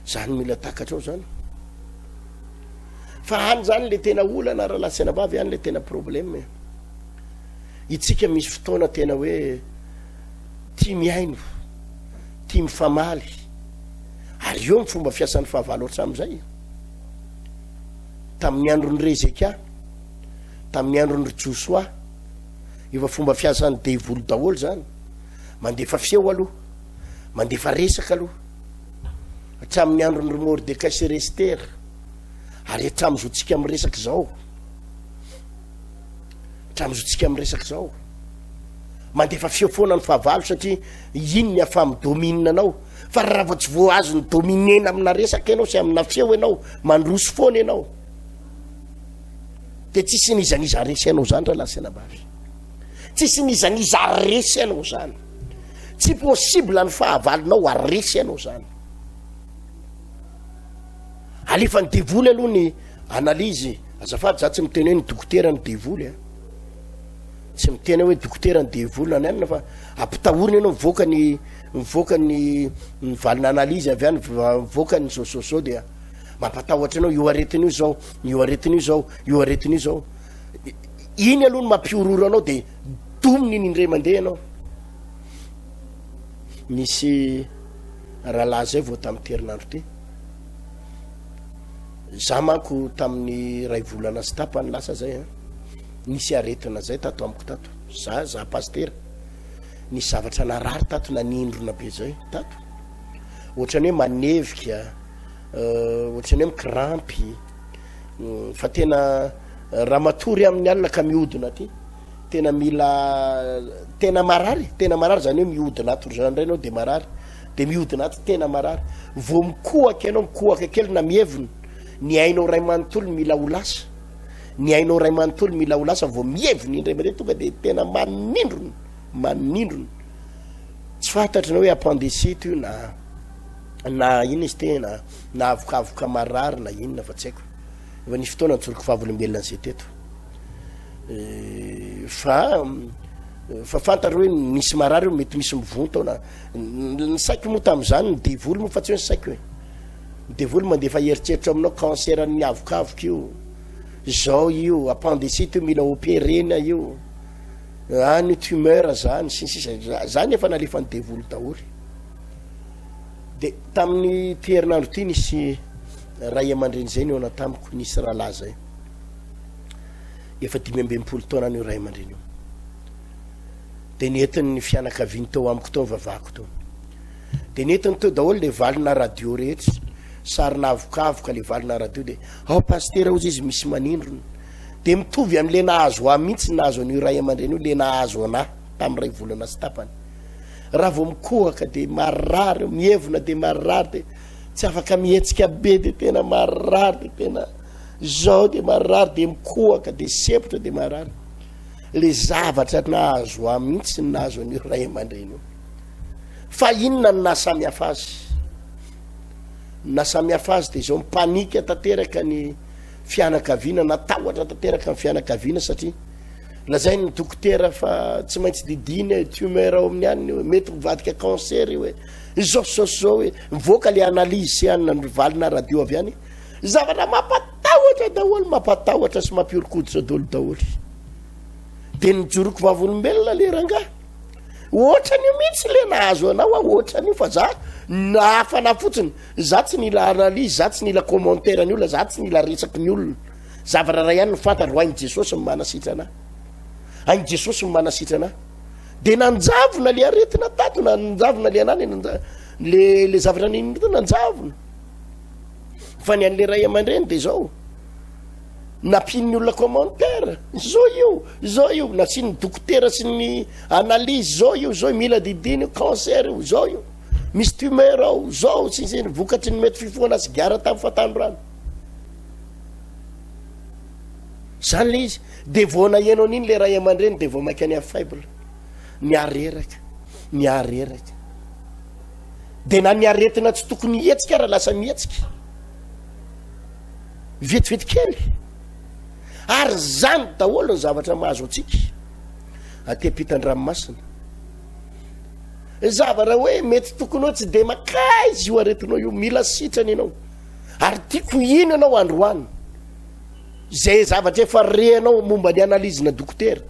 Zany mila takatrao zany. Fa any zany le tena olana rahalahy sy anabavy, any le tena problème e. Itsika misy fotoana tena hoe tia mihaino, tia mifamaly, ary eo ny fomba fiasan'ny fahavalo hatramin'izay. Tamin'ny andron'i Rezekia, tamin'ny andron'i Josoa, efa fomba fiasan'ny devoly daholo zany. Mandefa feo aloha, mandefa resaka aloha. Hatramin'ny andron'i Mordekay sy Restera, ary hatramin'izao tsika miresaka izao. Hatramin'izao tsika miresaka izao. Mandefa feo foana ny fahavalo satria iny ny afaha mi-domine anao. Fa raha vao tsy voa azony dominer-na amina resaka ianao sy amina feo ianao, mandroso foana ianao. Dia tsisy n'iza n'iza resy anao zany rahalahy sy anabavy. Tsisy n'iza n'iza resy anao zany. Tsy possible ny fahavalonao haresy anao zany. Alefan'ny devoly aloha ny analyse. Azafady za tsy miteny hoe ny dokotera no devoly a. Tsy miteny hoe dokotera ny devoly na ny anona fa ampitahorina ianao mivoaka ny mivoaka ny ny valina analyse avy any mivoaka ny zao zao zao dia mampatahotra anao io aretina io zao, io aretina io zao, io aretina io zao. Iny aloha no mampihorohoro anao dia domina iny indray mandeha ianao. Nisy rahalahy zay vao tamin'ity herinandro ity. Za manko tamin'ny iray volana sy tapany lasa zay an, nisy aretina zay tato amiko tato. Za, za pasitera. Nisy zavatra narary tato nanindrona be zay tato. Ohatran'ny hoe manevika, ohatran'ny hoe mikrampy. Fa tena raha matory amin'ny alina ka mihodina aty, tena mila tena marary, tena marary zany hoe mihodina ato zany indray ianao de marary. De mihodina ato tena marary. Vao mikohaka ianao, mikohaka kely na mievina, ny ainao iray manontolo mila ho lasa. Ny ainao iray manontolo mila ho lasa vao mievina indray mandeha tonga de tena manindrona, manindrona. Tsy fantatro na hoe appendicite io na na inona izy ity na na avokavoka marary na inona fa tsy haiko. Efa nisy fotoana nijoroko vavolombelona an'izay teto. Fa fa fantaro hoe misy marary io, mety misy mivonto ao na ny saiko moa tamin'izany ny devoly moa fa tsy hoe ny saiko e. Ny devoly mandefa eritreritra aminao cancer ny avokavoka io, zao io, appendicite io mila opérena io, any tumeur zany sy ny sisa, zany efa nalefan'ny devoly daholo. De tamin'ny ty herinandro ty nisy ray aman-dreny zay nihaona tamiko, nisy rahalahy zay. Efa 65 taona any io ray aman-dreny io. De nentiny ny fianakaviany teo amiko teo nivavahako teo. De nentiny teo daholo le valina radio rehetra, sarina avokavoka le valina radio de ao pasitera hozy izy misy manindrona. De mitovy am'le nahazo ahy mihitsy nahazo an'io ray aman-dreny io le nahazo anah tamin'ny ray volana sy tapany. Raha vao mikohaka de marary, mievona de marary de tsy afaka mihetsika be de tena marary de tena zao de marary de mikohaka de sempotra de marary. Le zavatra nahazo ahy mihitsy ny nahazo an'io ray aman-dreny io. Fa inona no nahasamy hafa azy? Ny nahasamy hafa azy de zao, mipanika tanteraka ny fianakaviana, natahotra tanteraka ny fianakaviana satria lazain'ny dokotera fa tsy maintsy didiana io tumeur ao amin'ny aniny io, mety mivadika cancer io e, izao sy izao sy izao e, mivoaka le analyse sy anina ny valina radio avy any, zavatra mampatahotra daholo, mampatahotra sy mampihoron-koditra daholo daholo. De nijoroko vavolombelona le rangahy, ohatran'io mihitsy le nahazo anao aho, ohatran'io fa za nahafana fotsiny, za tsy nila analyse, za tsy nila commentaire ny olona, za tsy nila resaky ny olona. Zavatra iray ihany no fantatro, hain'i Jesosy ny manasitrana ahy. Hain'i Jesosy ny manasitrana ahy. De nanjavona le aretina tato, nanjavona le anany, le le zavatra nino nanjavona. Fa ny an'le ray aman-dreny de zao. Nampian'ny olona commentaire, zao io, zao io, nasian'ny dokotera sy ny analyse, zao io, zao io, mila didiana io, cancer io, zao io, misy tumeur ao, zao, sy ny vokatry ny mety fifohana sigara tamin'ny fahatanorana. Zany le izy. De vao naheno an'iny le ray aman-dreny de vao maika niha faible. Nihareraka. Nihareraka. De na ny aretina tsy tokony hihetsika ara lasa mihetsika. Vetivety kely. Ary zany daholo ny zavatra mahazo antsika aty ampitan-dranomasina. Zavatra hoe mety tokony hoe tsy de makaiza io aretinao io, mila sitrana ianao. Ary tiako hino ianao androany. Izay zavatra efa renao momba ny analyse-na dokotera.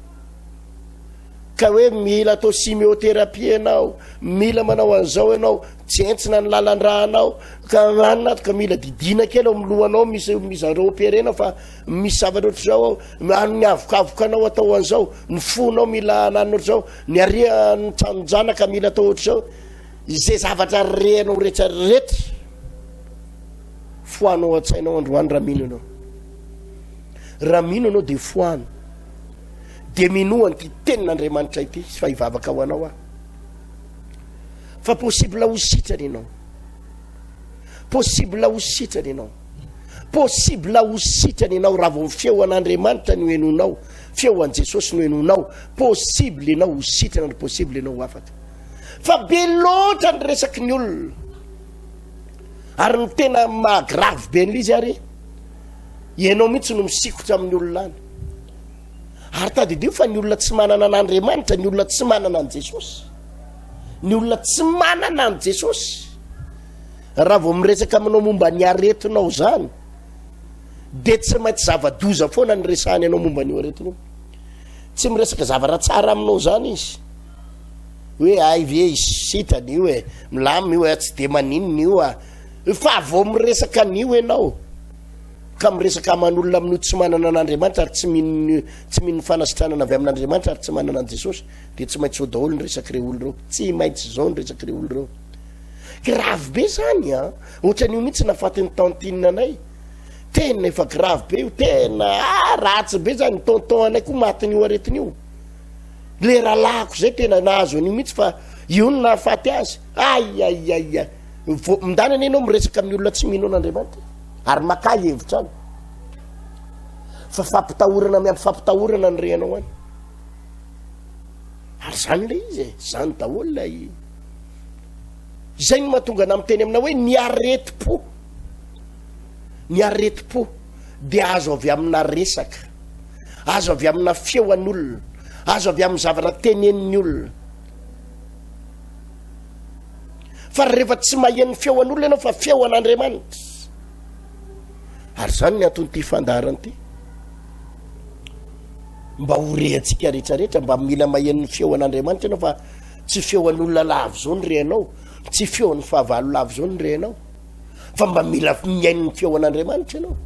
Ka hoe mila atao chimiothérapie ianao, mila manao an'izao ianao, tsentsina ny lalan-dranao, ka anona ato ka mila didiana kely ao amin'ny lohanao, misy misy zareo opérena fa misy zavatra ohatr'izao ao, any ny avokavokanao atao an'izao, ny fonao mila ananona ohatr'izao, ny ary ny tranon-janaka mila atao ohatr'izao. Izay zavatra renao rehetra rehetra foano ao an-tsainao androany raha mino ianao. Raha mino ianao dia foano. Dia minoa an'ity tenin'Andriamanitra ity fa hivavaka ho anao aho. Fa possible ho sitrana ianao. Possible ho sitrana ianao. Possible ho sitrana ianao raha vao feo an'Andriamanitra no henoinao, feo an'i Jesosy no henoinao. Possible ianao ho sitrana ary possible ianao ho afaka. Fa be loatra ny resaky ny olona. Ary ny tena maha grave be an'ilay izy ary ianao mihitsy no misikotra amin'ny olona any. Ary tadidio fa ny olona tsy manana an'Andriamanitra, ny olona tsy manana an'i Jesosy, ny olona tsy manana an'i Jesosy, raha vao miresaka aminao momba ny aretinao zany, dia tsy maintsy zava-doza foana ny resahany anao momba an'io aretina io. Tsy miresaka zavatra tsara aminao zany izy. Hoe ay ve sitrana io e, milamina io e, tsy de maninona io a. Fa vao miresaka an'io ianao, ka miresaka aman'olona amin'io tsy manana an'Andriamanitra ary tsy mino tsy mino ny fanasitranana avy amin'Andriamanitra ary tsy manana an'i Jesosy dia tsy maintsy zao daholo ny resak'ireo olona ireo, tsy maintsy zao ny resak'ireo olona ireo. Grave be zany an! Ohatran'io mihitsy nafatin'ny tantine anay. Tena efa grave be io, tena ah ratsy be zany, tonton anay koa matin'io aretina io. Le rahalahiko zay tena nahazo an'io mihitsy fa io no nahafaty azy. Ay ay ay ay. Mindany anie ianao miresaka amin'ny olona tsy mino an'Andriamanitra ary makà hevitra any. Fa fampitahorana miampy fampitahorana ny rehanao any. Ary zany le izy e, zany daholo ilay Izay no mahatonga anah miteny aminao hoe ny aretim-po, ny aretim-po dia azo avy amina resaka, azo avy amina feo an'olona, azo avy amin'ny zavatra tenenin'ny olona. Fa rehefa tsy maheno feo an'olona ianao fa feo an'Andriamanitra. Ary izany ny anton'ity fandaharana ity. Mba ho rehantsika rehetrarehetra, mba mila maheno ny feo an'Andriamanitra ianao fa tsy feo an'olona lavo izao ny rehanao, tsy feon'ny fahavalo lavo izao ny rehanao. Fa mba mila mihaino ny feo an'Andriamanitra ianao.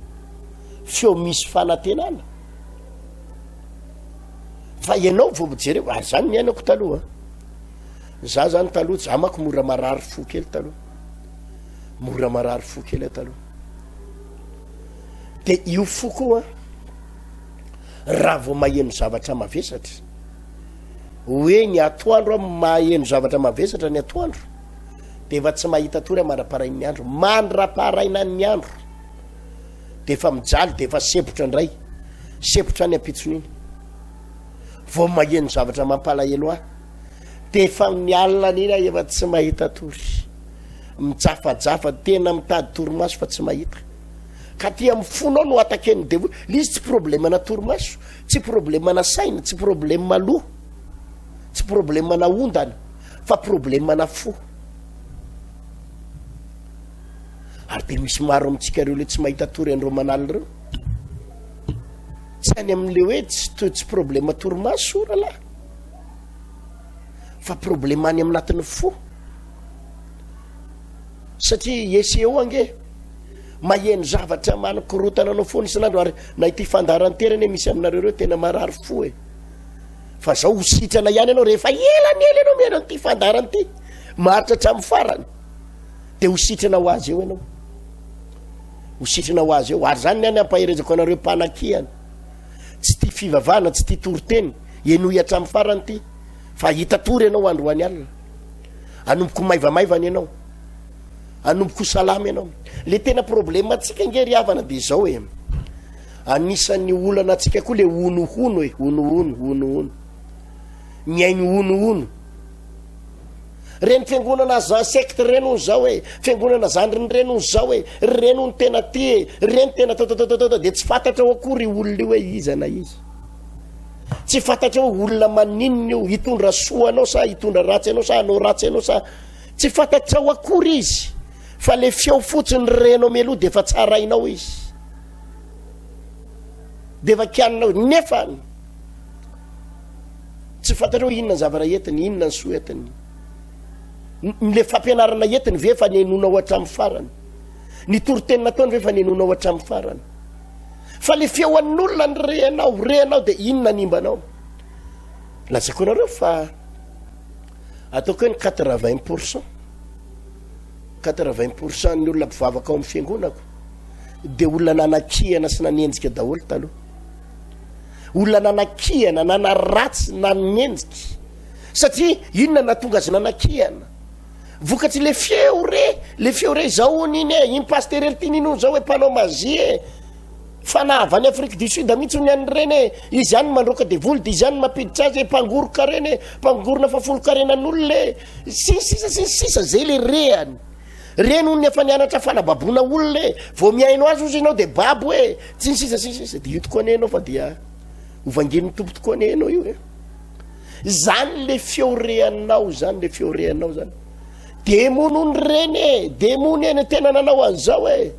Feo misy fanantenana. Fa ianao vao mijereo, ary izany ny ainako taloha. Za zany taloha, za manko mora marary fo kely taloha. Mora marary fo kely aho taloha. De io fo koa raha vao maheno zavatra mavesatra, hoe ny atoandro aho maheno zavatra mavesatra ny atoandro, de efa tsy mahita tory aho mandra-parain'ny andro, mandra-parainan'ny andro. De efa mijaly, de efa sempotra indray, sempotra any ampitson'iny. Vao maheno zavatra mampalahelo ahy de efa ny alina an'iny aho efa tsy mahita tory. Mijafajafa, tena mitady torimaso fa tsy mahita. Ka aty amin'ny fonao no ataken'ny devoly. Le izy tsy problème-na torimaso, tsy problème-na saina, tsy problème loha, tsy problème-na ondana, fa problème-na fo. Ary de misy maro amintsika ireo le tsy mahita tory andro aman'alina ireo. Tsy any amin'le hoe tsy to tsy problème torimaso rahalahy. Fa problème any aminatin'ny fo. Satria SEO ange maheno zavatra manakorotana anao foana isan'andro ary na ity fandaharan-tera anie misy aminareo ireo tena marary fo e. Fa zao ho sitrana ihany ianao rehefa ela ny ela ianao mihaino an'ity fandaharana ity maharitra hatramin'ny farany dia ho sitrana ho azy eo ianao. Ho sitrana ho azy eo. Ary zany ny any ampaherezako anareo mpanakihana. Tsy tia fivavahana, tsy tia toriteny. Henoy hatramin'ny farany ity fa hahita tory ianao androany alina. Anomboko maivamaivana ianao. Anomboko salama ianao. Le tena problème antsika nge ry havana de izao e. Anisan'ny olana antsika koa le honohono e, honohono, honohono. Mihaino honohono. Reny fiangonana za secte reny hono zao e, fiangonana zandriny reny hono zao e, reny hono tena ty e, reny tena tatatatatatata de tsy fantatrao akory io olona io hoe iza na iza. Tsy fantatrao hoe olona maninona io, hitondra soa anao sa hitondra ratsy anao sa hanao ratsy anao sa tsy fantatrao akory izy fa le feo fotsiny renao mialoha de efa tsarainao izy. De efa kianinao nefa Tsy fantatrao hoe inona ny zavatra entiny, inona ny soa entiny. Ny le fampianarana entiny ve efa nenoinao hatramin'ny farany? Ny toriteny nataony ve efa nenoinao hatramin'ny farany? Fa le feo an'olona ny rehanao, rehanao dia inona nimba anao? Lazaiko anareo fa ataoko hoe ny 80 pourcent, 80 pourcent ny olona mpivavaka ao amin'ny fiangonako dia olona nanakihana sy nanenjika daholo taloha. Olona nanakihana, nanaratsy, nanenjika. Satria inona nahatonga azy nanakihana? Vokatry le feo re, le feo re zao hono iny e, iny pasteur Eltiny iny hono zao hoe mpanao magie e. Fanahy avy any Afrique du Sud mihitsy hono ny an'ireny e. Izy ihany no mandroaka devoly de izy ihany no mampiditra azy e, mpangoro-karena e, mpangorona fahafolon-karenan'olona e. Sy ny sisa sy ny sisa, zay le rehany. Reny hono efa nianatra fanababoana olona e, vao mihaino azy ozy ianao de babo e, sy ny sisa sy ny sisa. De io tokoa anie ianao fa dia ho vangian'ny Tompo tokoa anie ianao io e. Zany le feo rehanao zany, le feo rehanao zany. Demony hono reny e, demony eny tena nanao an'izao e.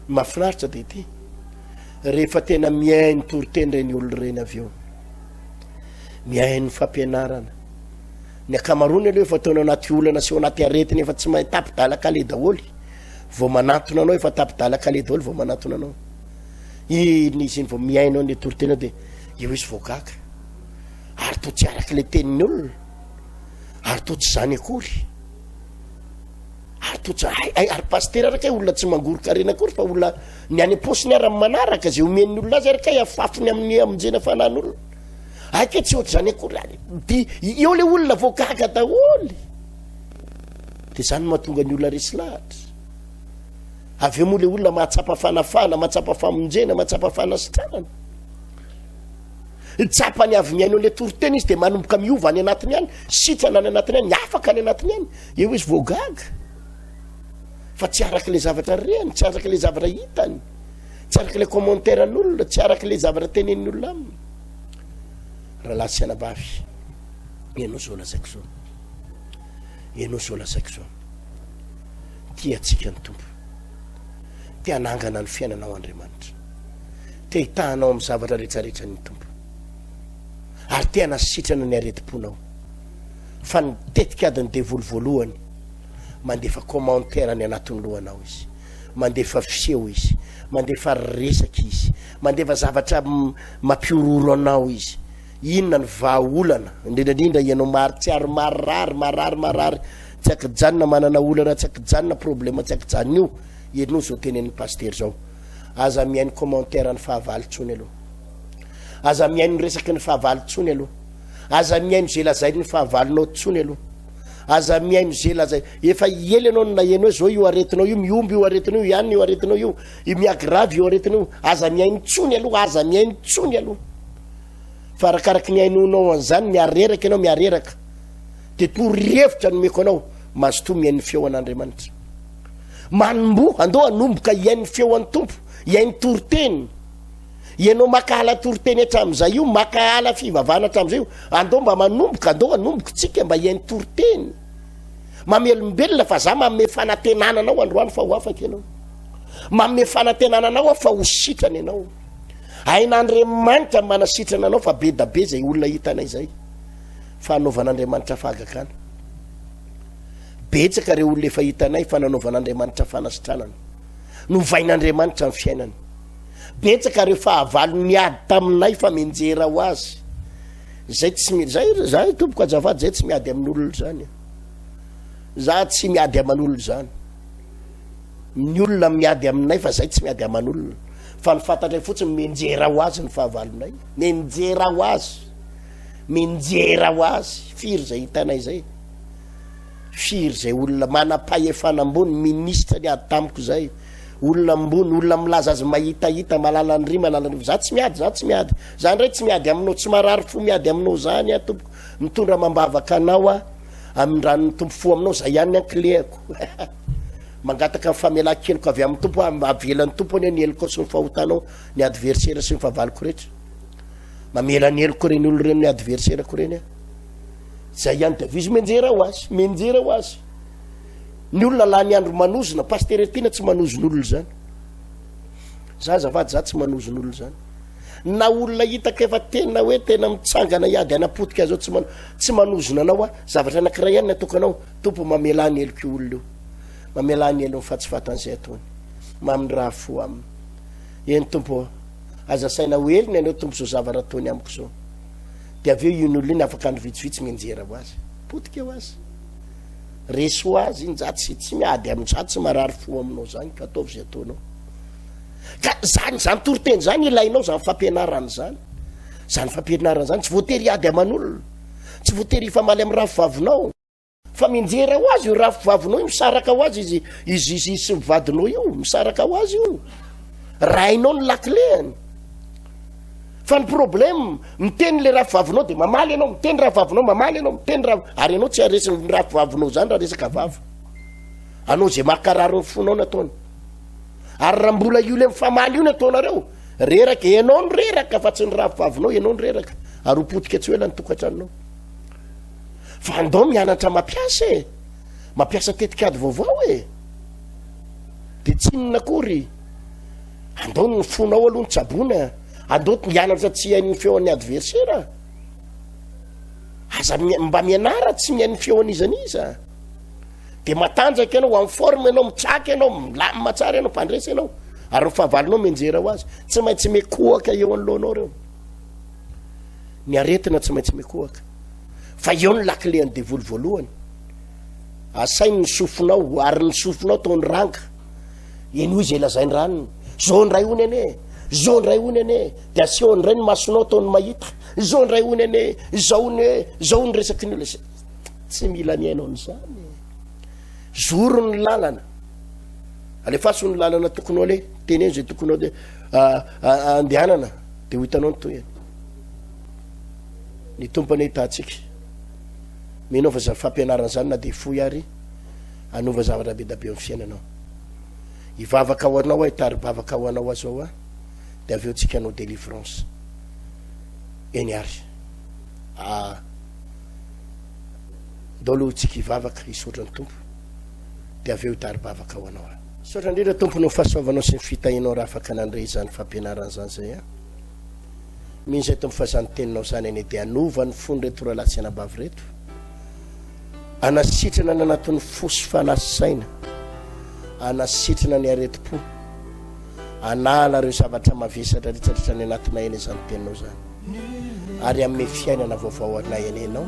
Mahafinaritra dia ity, rehefa tena mihaino toriteny ireny olona ireny avy eo, mihaino fampianarana, ny ankamaroany aloha efa taona anaty olana sy ao anaty aretina efa tsy mahay tapi-dalan-kaleha daholo vao manantona anao, efa tapi-dalan-kaleha daholo vao manantona anao. Iny izy iny vao mihaino an'ilay toriteny dia eo izy vao gaga. Ary toa tsy araka ilay tenin'ny olona. Ary toa tsy izany akory. Ary toa tsy hay, hay, ary pasitera ary kay olona tsy mangoron-karena akory fa olona ny any am-paosiny ary manaraka izay omen'ny olona azy ary kay afafiny amin'ny hamonjena fanan'olona. Hay kay tsy ohatr'izany akory ary. Dia eo ilay olona vao gaga daholo. Dia izany no mahatonga ny olona resy lahatra. Avy eo moa le olona mahatsapa fanafahana, mahatsapa famonjena, mahatsapa fanasitranana. Tsapany avy mihaino an'le toriteny izy de manomboka miova any anatiny any, sitrana any anatiny any, afaka any anatiny any. Eo izy vao gaga. Fa tsy araka le zavatra reny, tsy araka le zavatra hitany, tsy araka le commentaire an'olona, tsy araka le zavatra tenenin'ny olona aminy. Rahalahy sy anabavy, ianao zao lazaiko zao. Ianao zao lazaiko zao. Tia antsika ny Tompo. Te hanangana ny fiainanao Andriamanitra. Te hitaha anao amin'ny zavatra rehetrarehetra ny Tompo. Ary te hanasitrana ny aretim-ponao. Fa ny tetik'adin'ny devoly voalohany, mandefa commentaire any anatin'ny lohanao izy. Mandefa feo izy. Mandefa resaka izy. Mandefa zavatra mampihorohoro anao izy. Inona ny vahaolana, indrindra indrindra ianao mahatsiaro marary, marary, marary tsy ankijanona, manana olana tsy ankijanona, problème tsy ankijanona io, henoy izao tenenin'ny pasitera izao. Aza mihaino commentaire ny fahavalo intsony aloha. Aza mihaino ny resaky ny fahavalo intsony aloha. Aza mihaino izay lazain'ny fahavalonao intsony aloha. Aza mihaino izay lazai. Efa ela ianao no naheno hoe zao io aretinao io, mihombo io aretinao io, ihany io aretinao io, miagravy io aretinao io. Aza mihaino intsony aloha, aza mihaino intsony aloha. Fa arakaraky ny hainoanao an'izany, mihareraka ianao, mihareraka. Dia torohevitra nomeko anao, mazotoa mihaino ny feo an'Andriamanitra. Manomboha, andao hanomboka hihaino ny feo an'ny Tompo, hihaino toriteny. Ianao makahala toriteny hatramin'izay io, makahala fivavahana hatramin'izay io, andao mba manomboka, andao hanomboka tsika mba hihaino toriteny. Mamelombelona fa za manome fanantenana anao androany fa ho afaka ianao. Manome fanantenana anao aho fa ho sitrana ianao. Hain'Andriamanitra ny manasitrana anao fa be da be izay olona hitanay izay fa hanaovan'Andriamanitra fahagagana. Betsaka ireo olona efa hitanay fa nanaovan'Andriamanitra fanasitranana. Novain'Andriamanitra ny fiainany. Betsaka ireo fahavalo niady taminay fa mianjera ho azy. Zay tsy zay zay tompoko azafady zay tsy miady amin'olona izany. Za tsy miady aman'olona izany. Ny olona miady aminay fa zay tsy miady aman'olona. Fa ny fantatray fotsiny mianjera ho azy ny fahavalonay. Mianjera ho azy. Mianjera ho azy. Firy zay hitanay zay. Firy zay olona manam-pahefana ambony, ministra niady tamiko zay. Olona ambony, olona milaza azy mahitahita, mahalala ny ry, mahalala ny Za tsy miady, za tsy miady. Za ndray tsy miady aminao, tsy marary fo miady aminao zany aho tompoko. Mitondra amam-bavaka anao aho. Amindran'ny Tompo fo aminao, zay ihany ny ankilehako. Mangataka ny famelan-keloka avy amin'ny Tompo aho, avelan'ny Tompo anie ny helokao sy ny fahotanao, ny adversaire sy ny fahavaloko rehetra. Mamela ny heloko ireny olona ireny, ny adversaire-ko ireny aho. Zay ihany dia avy izy mianjera ho azy, mianjera ho azy. Ny olona lany andro manozona, Pasteur Etienne tsy manozona olona izany. Za azafady, za tsy manozona olona izany. Na olona hitako efa tena hoe tena mitsangana hiady hanapotika azy ao tsy man tsy manozona anao aho. Zavatra anankiray ihany ny ataoko anao, Tompo mamelà ny helok'io olona io. Mamelà ny helony fa tsy fantany izay ataony. Mamindrà fo aminy. Eny Tompo ô, aza asaina ho helony ianao Tompo izao zavatra ataony amiko izao. Dia avy eo iny olona iny afaka andro vitsivitsy mianjera ho azy. Potika ho azy. Resy ho azy iny, za tsy tsy miady aminy, za tsy marary fo aminao zany ka ataovy izay ataonao. Ka zany zany toriteny zany ilainao zany fampianarana zany. Zany fampianarana zany tsy voatery hiady aman'olona. Tsy voatery hifamaly amin'ny rafivavinao. Fa mianjera ho azy io rafivavinao io, misaraka ho azy izy izy izy sy ny vadinao io, misaraka ho azy io. Rainao ny lakilehany. Fa ny problème, miteny le rafivavinao de mamaly ianao, miteny rafivavinao mamaly ianao, miteny raha ary ianao tsy haresin'ny rafivavinao zany raha resaka vava. Anao ze makarary ny fonao ny ataony. Ary raha mbola io le mifamaly io ny ataonareo, reraka, ianao no reraka fa tsy ny rafivavinao, ianao no reraka. Ary ho potika tsy ho ela ny tokantranonao. Fa andao mianatra mampiasa e! Mampiasa tetikady vaovao e! De tsy inona akory. Andao ny fonao aloha no tsaboina. Andao mianatra tsy hihaino ny feon'ny adversaire. Aza mba mianara tsy mihaino ny feon'iza n'iza. De matanjaka ianao, en forme ianao, mitraka ianao, milamina tsara ianao, mpandresy ianao. Ary ny fahavalonao mianjera ho azy. Tsy maintsy mikohaka eo anoloanao ireo. Ny aretina tsy maintsy mikohaka. Fa eo ny lakile an'ny devoly voalohany. Asainy ny sofinao, ary ny sofinao ataony ranga. Henoy izay lazainy ranony. Zao indray hono anie, zao indray hono anie, dia asehony indray ny masonao ataony mahita. Zao indray hono anie, zao hono e, zao hono resaky ny olona. Tsy mila mihaino an'izany. Zoro ny lalana. Alefaso ny lalana tokony ho aleha. Teneno izay tokony ho andehanana, dia ho hitanao ny tohiny. Ny Tompo anie hitahantsika. Mino aho fa izany fampianarana izany na dia fohy ary hanova zavatra be da be eo amin'ny fiainanao. Hivavaka ho anao aho, hitari-bavaka ho anao aho zao aho, dia avy eo tsika hanao délivrance. Eny ary. Ah. Ndao aloha tsika hivavaka, hisaotra ny Tompo, dia avy eo hitari-bavaka ho anao aho. Misaotra indrindra Tompo noho ny fahasoavanao sy ny fitahianao raha afaka nandre izany fampianarana izany izay aho. Mino izay Tompo fa izany teninao izany anie dia hanova ny fon'ireto rahalahy sy anabavy ireto, hanasitrana ny anatin'ny fo sy fanahy sy saina, hanasitrana ny aretim-po, hanala ireo zavatra mavesatra rehetrarehetra any anatinay anie izany teninao izany, ary hanome fiainana vaovao anay anie Ianao.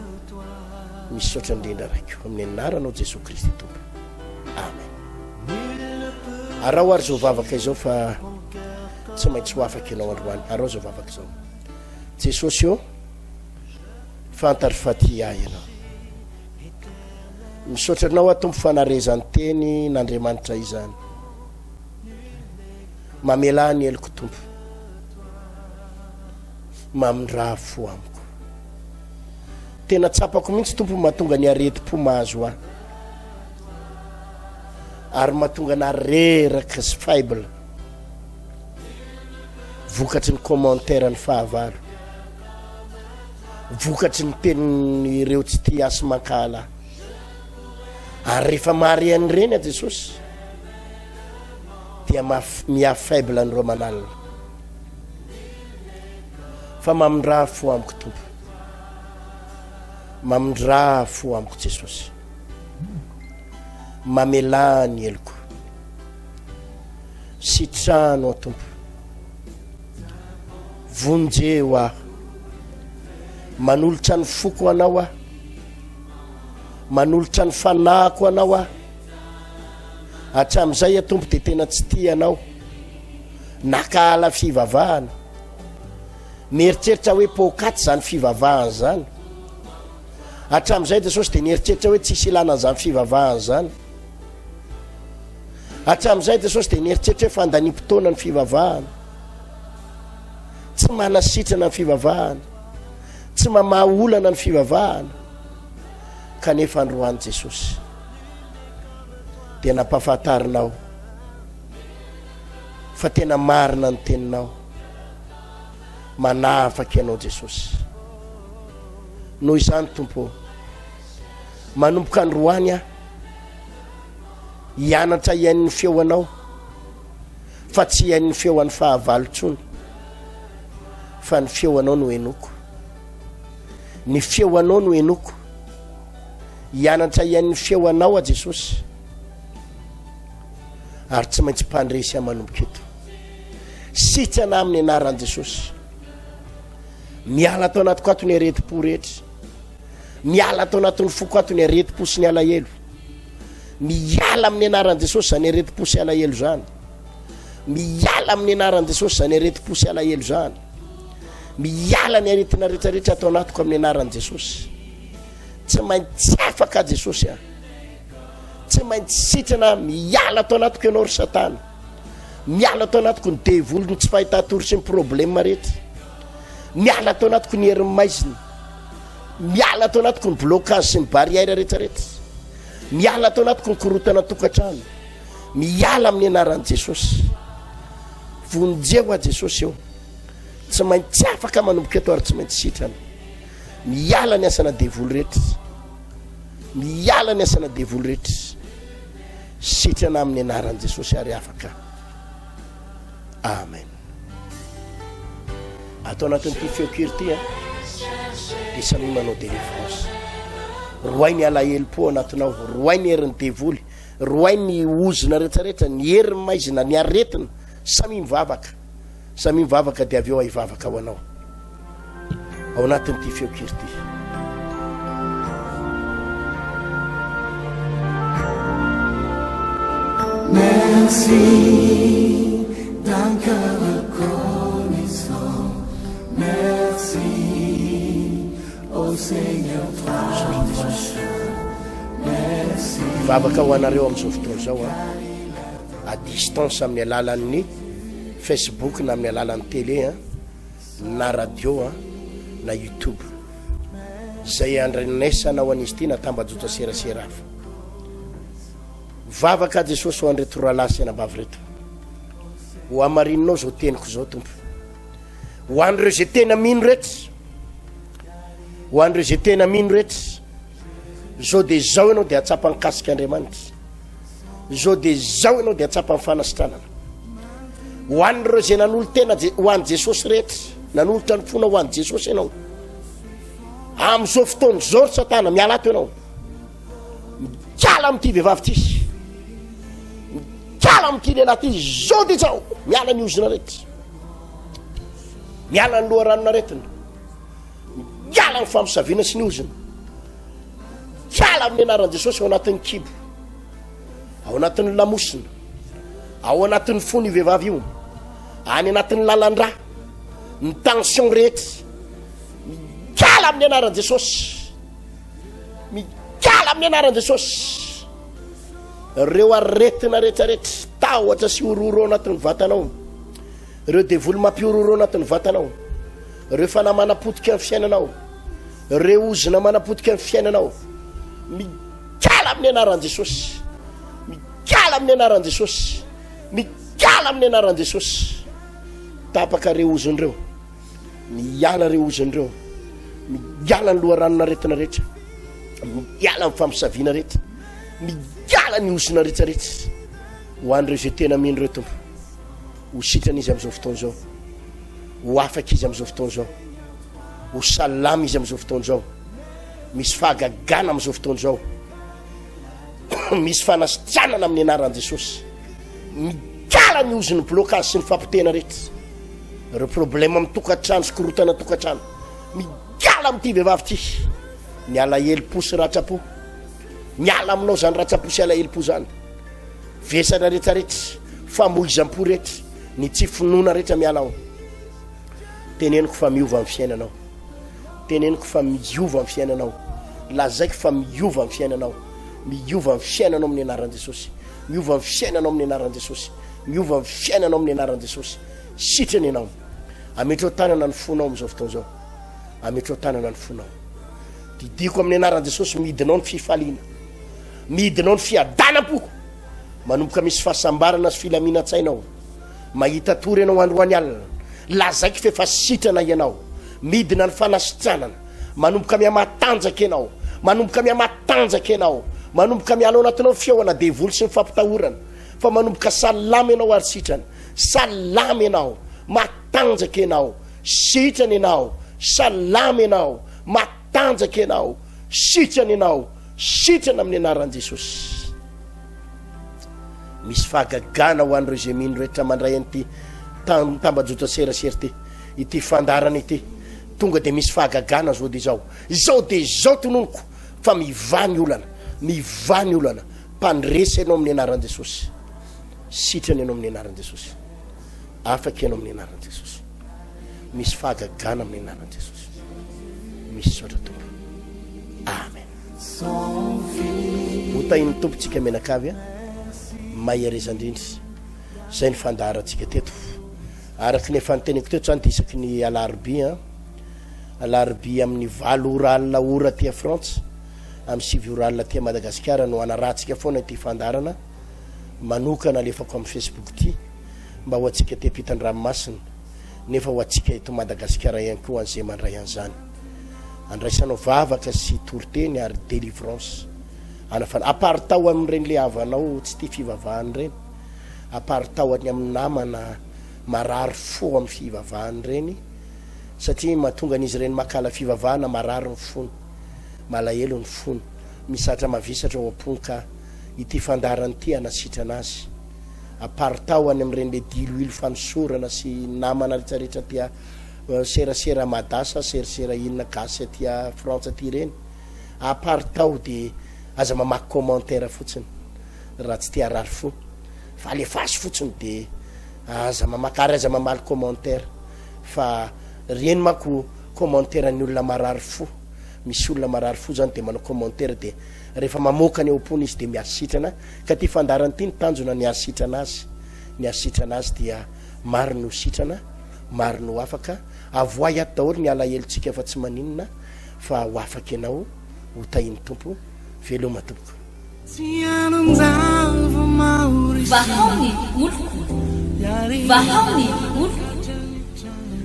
Misaotra indrindra Raiko, amin'ny anaranao Jesoa Kristy Tompo. Amen. Araho ary izao vavaka izao fa Tsy maintsy ho afaka ianao androany. Araho izao vavaka izao. Jesosy ô, fantatro fa tia ahy ianao. Misaotra anao aho Tompo fa narezany teny n'Andriamanitra izany. Mamelà ny heloko Tompo. Mamindrà fo amiko. Tena tsapako mihitsy Tompo mahatonga ny aretim-po mahazo ahy. Ary mahatonga anah reraka sy faible. Vokatry ny commentaire ny fahavalo. Vokatry ny tenin'ireo tsy tia ahy sy mankahala ahy. Ary rehefa mahare an'ireny aho Jesosy dia miha faible ny romanal. Fa mamindrà fo amiko Tompo. Mamindrà fo amiko Jesosy. Mamelà ny heloko. Sitrano aho Tompo. Vonjeo aho. Manolotra ny foko anao aho. Manolotra ny fanahiko anao aho. Hatramin'izay aho Tompo dia tena tsy tia anao. Nakahala fivavahana. Mieritreritra hoe poakaty izany fivavahana izany. Hatramin'izay Jesosy dia nieritreritra hoe tsisy ilana an'izany fivavahana izany. Hatramin'izay Jesosy dia nieritreritra hoe fandaniam-potoana ny fivavahana. Tsy manasitrana ny fivavahana. Tsy mamaha olana ny fivavahana. Kanefa androany Jesosy dia nampahafantarinao fa tena marina ny teninao. Manafaka ianao Jesosy. Noho izany Tompo ô, manomboka androany aho hianatra hihaino ny feo anao fa tsy hihaino ny feo an'ny fahavalo intsony fa ny feo anao no henoko. Ny feo anao no henoko. Hianatra hihaino ny feo anao aho Jesosy. Ary tsy maintsy mpandresy aho manomboka eto. Sitrana amin'ny anaran'i Jesosy. Miala ato anatiko ato ny aretim-po rehetra. Miala ato anatin'ny foko ato ny aretim-po sy ny alahelo. Miala amin'ny anaran'i Jesosy izany aretim-po sy alahelo izany. Miala amin'ny anaran'i Jesosy izany aretim-po sy alahelo izany. Miala ny aretina rehetrarehetra ato anatiko amin'ny anaran'i Jesosy. Tsy maintsy afaka Jesosy a. Tsy maintsy sitrana miala ato anatiko ianao ry Satana. Miala ato anatiko ny devoly ny tsy fahitatory sy ny problema rehetra. Miala ato anatiko ny herin'ny maizina. Miala ato anatiko ny blocage sy ny barrière rehetrarehetra. Miala ato anatiko ny korotana tokantrano. Miala amin'ny anaran'i Jesosy. Vonjeo aho Jesosy eo. Tsy maintsy afaka manomboka eto ary tsy maintsy sitrana. Miala ny asana devoly rehetra. Miala ny asana devoly rehetra. Sitrana amin'ny anaran'i Jesosy ary afaka. Amen. Ato anatin'ity feon-kira ity a, dia samia manao délivrance. Roay ny alahelo-po anatinao, roay ny herin'ny devoly, roay ny ozona rehetrarehetra, ny herin'ny maizina, ny aretina. Samia mivavaka. Samia mivavaka dia avy eo aho hivavaka ho anao. Ao anatin'ity feon-kira ity. Merci d'un cœur reconnaissant. Merci, ô Seigneur, trois fois Merci. Hivavaka ho anareo amin'izao fotoana izao aho, à distance amin'ny alalan'ny Facebook na amin'ny alalan'ny télé an. na radio an, na youtube. Izay andrenesanao an'izy ity na tambajotra serasera hafa. Vavaka Jesosy ho an'ireto rahalahy sy anabavy ireto. Ho hamarininao izao teniko izao Tompo. Ho an'ireo izay tena mino rehetra. Ho an'ireo izay tena mino rehetra. Izao dia izao ianao dia hatsapa ny kasika Andriamanitra. Izao dia izao ianao dia hatsapa ny fanasitranana. Ho an'ireo izay nanolo-tena ho an'i Jesosy rehetra, nanolotra ny fonao ho an'i Jesosy ianao. Amin'izao fotoana izao ry Satana, miala ato ianao. Mikala amin'ity vehivavy ity. Mikala amin'ity lehilahy ity. Izao dia izao. Miala ny ozona rehetra. Miala ny loharanon'aretina. Miala ny famosaviana sy ny ozona. Miala amin'ny anaran'i Jesosy ao anatin'ny kibo, ao anatin'ny lamosina, ao anatin'ny fony io vehivavy io, any anatin'ny lalan-drà, ny tension rehetra. Miala amin'ny anaran'i Jesosy. Miala amin'ny anaran'i Jesosy. Ireo aretina rehetrarehetra, tahotra sy horohoro ao anatin'ny vatanao. Ireo devoly mampihorohoro ao anatin'ny vatanao. Ireo fanahy manapotika ny fiainanao. Ireo ozona manapotika ny fiainanao. Mikala amin'ny anaran'i Jesosy. Mikala amin'ny anaran'i Jesosy. Mikala amin'ny anaran'i Jesosy. Tapaka ireo ozona ireo. Miala ireo ozona ireo. Miala ny loharanon'aretina rehetra. Miala ny famosaviana rehetra. Miala ny ozona rehetra rehetra. Ho an'ireo izay tena mino ireo Tompo. Ho sitrana izy amin'izao fotoana izao. Ho afaka izy amin'izao fotoana izao. Ho salama izy amin'izao fotoana izao. Misy fahagagana amin'izao fotoana izao. Misy fanasitranana amin'ny anaran'i Jesosy. Mikala ny ozin'ny blocage sy ny fampotehana rehetra. Ireo problème amin'ny tokantrano sy korotana tokantrano. Mikala amin'ity vehivavy ity. Ny alahelo-po sy ratram-po. Miala aminao izany ratram-po sy alahelo-po izany. Vesatra rehetrarehetra, famoizam-po rehetra, ny tsy finoana rehetra miala ao. Teneniko fa miova ny fiainanao. Teneniko fa miova ny fiainanao. Lazaiko fa miova ny fiainanao. Miova ny fiainanao amin'ny anaran'i Jesosy. Miova ny fiainanao amin'ny anaran'i Jesosy. Miova ny fiainanao amin'ny anaran'i Jesosy. Sitrana ianao. Ametrao tanana ny fonao amin'izao fotoana izao. Ametrao tanana ny fonao. Didiko amin'ny anaran'i Jesosy midinao ny fifaliana. Midina ao ny fiadanam-po. Manomboka misy fahasambarana sy filaminan-tsaina ao. Mahita tory ianao androany alina. Lazaiko fa efa sitrana ianao. Midina ny fanasitranana. Manomboka mihamatanjaka ianao. Manomboka mihamatanjaka ianao. Manomboka miala ao anatinao ny fihaoana devoly sy ny fampitahorana. Fa manomboka salama ianao ary sitrana. Salama ianao. Matanjaka ianao. Sitrana ianao. Salama ianao. Matanjaka ianao. Sitrana ianao. Sitrana amin'ny anaran'i Jesosy. Misy fahagagana ho an'ireo izay mino rehetra mandray an'ity tambajotra serasera ity, ity fandaharana ity. Tonga dia misy fahagagana zao dia izao. Izao dia izao tononiko fa mivaha ny olana, mivaha ny olana. Mpandresy ianao amin'ny anaran'i Jesosy. Sitrana ianao amin'ny anaran'i Jesosy. Afaka ianao amin'ny anaran'i Jesosy. Misy fahagagana amin'ny anaran'i Jesosy. Misaotra Tompo. Amen. Ho tahin'ny Tompo tsika mianakavy a. Mahereza indrindra. Izay ny fandaharantsika teto. Araka ny efa niteneniko teto zany dia isaky ny alarobia an. Alarobia amin'ny valo ora alina ora aty Frantsa, amin'ny sivy ora alina aty Madagasikara no hanarahantsika foana ity fandaharana manokana alefako amin'ny Facebook ity mba ho antsika aty ampitan-dranomasina nefa ho antsika eto Madagasikara ihany koa an'izay mandray an'izany. Andraisanao vavaka sy toriteny ary délivrance. Anafana. Aparitao amin'ireny le havanao tsy tia fivavahana ireny. Aparitao any amin'ny namana marary fo amin'ny fivavahana ireny satria mahatonga an'izy ireny makala fivavahana marary ny fony, malahelo ny fony, misatra mavesatra ao am-pony ka ity fandaharana ity hanasitrana azy. Aparitao any amin'ireny le diloilo fanosorana sy namana retraretra aty serasera Mada sa sersera inona gasy aty Frantsa aty ireny. Aparitao de aza mamaky commentaire fotsiny raha tsy te harary fo fa alefaso fotsiny de aza mamaky ary aza mamaly commentaire fa reny manko commentaire ny olona marary fo misy olona marary fo zany de manao commentaire de rehefa mamoaka ny ao am-pony izy de mihasitrana ka ty fandaharana ty ny tanjona ny hahasitrana azy ny hasitrana azy dia maro no sitrana maro no afaka avoay ato daholo ny alahelontsika fa tsy maninona fa ho afaka ianao ho tahin'ny Tompo veloma tompoko. Vahao ny oloko, vahao ny oloko.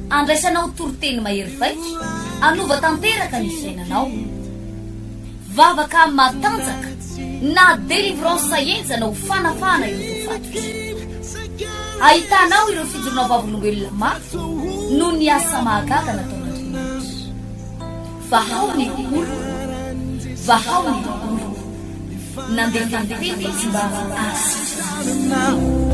Andraisanao toriteny mahery vaika, hanova tanteraka ny fiainanao. Vavaka matanjaka na délivrance henjana ho fanafahana ireo voafatotra. Ahitanao ireo fijoroana vavolombelona mafy noho ny asa mahagaga nataon'Andriamanitra. Vahao ny oloko, vahao ny oloko. Nandefa ny teny izy mba hahasitrana azy.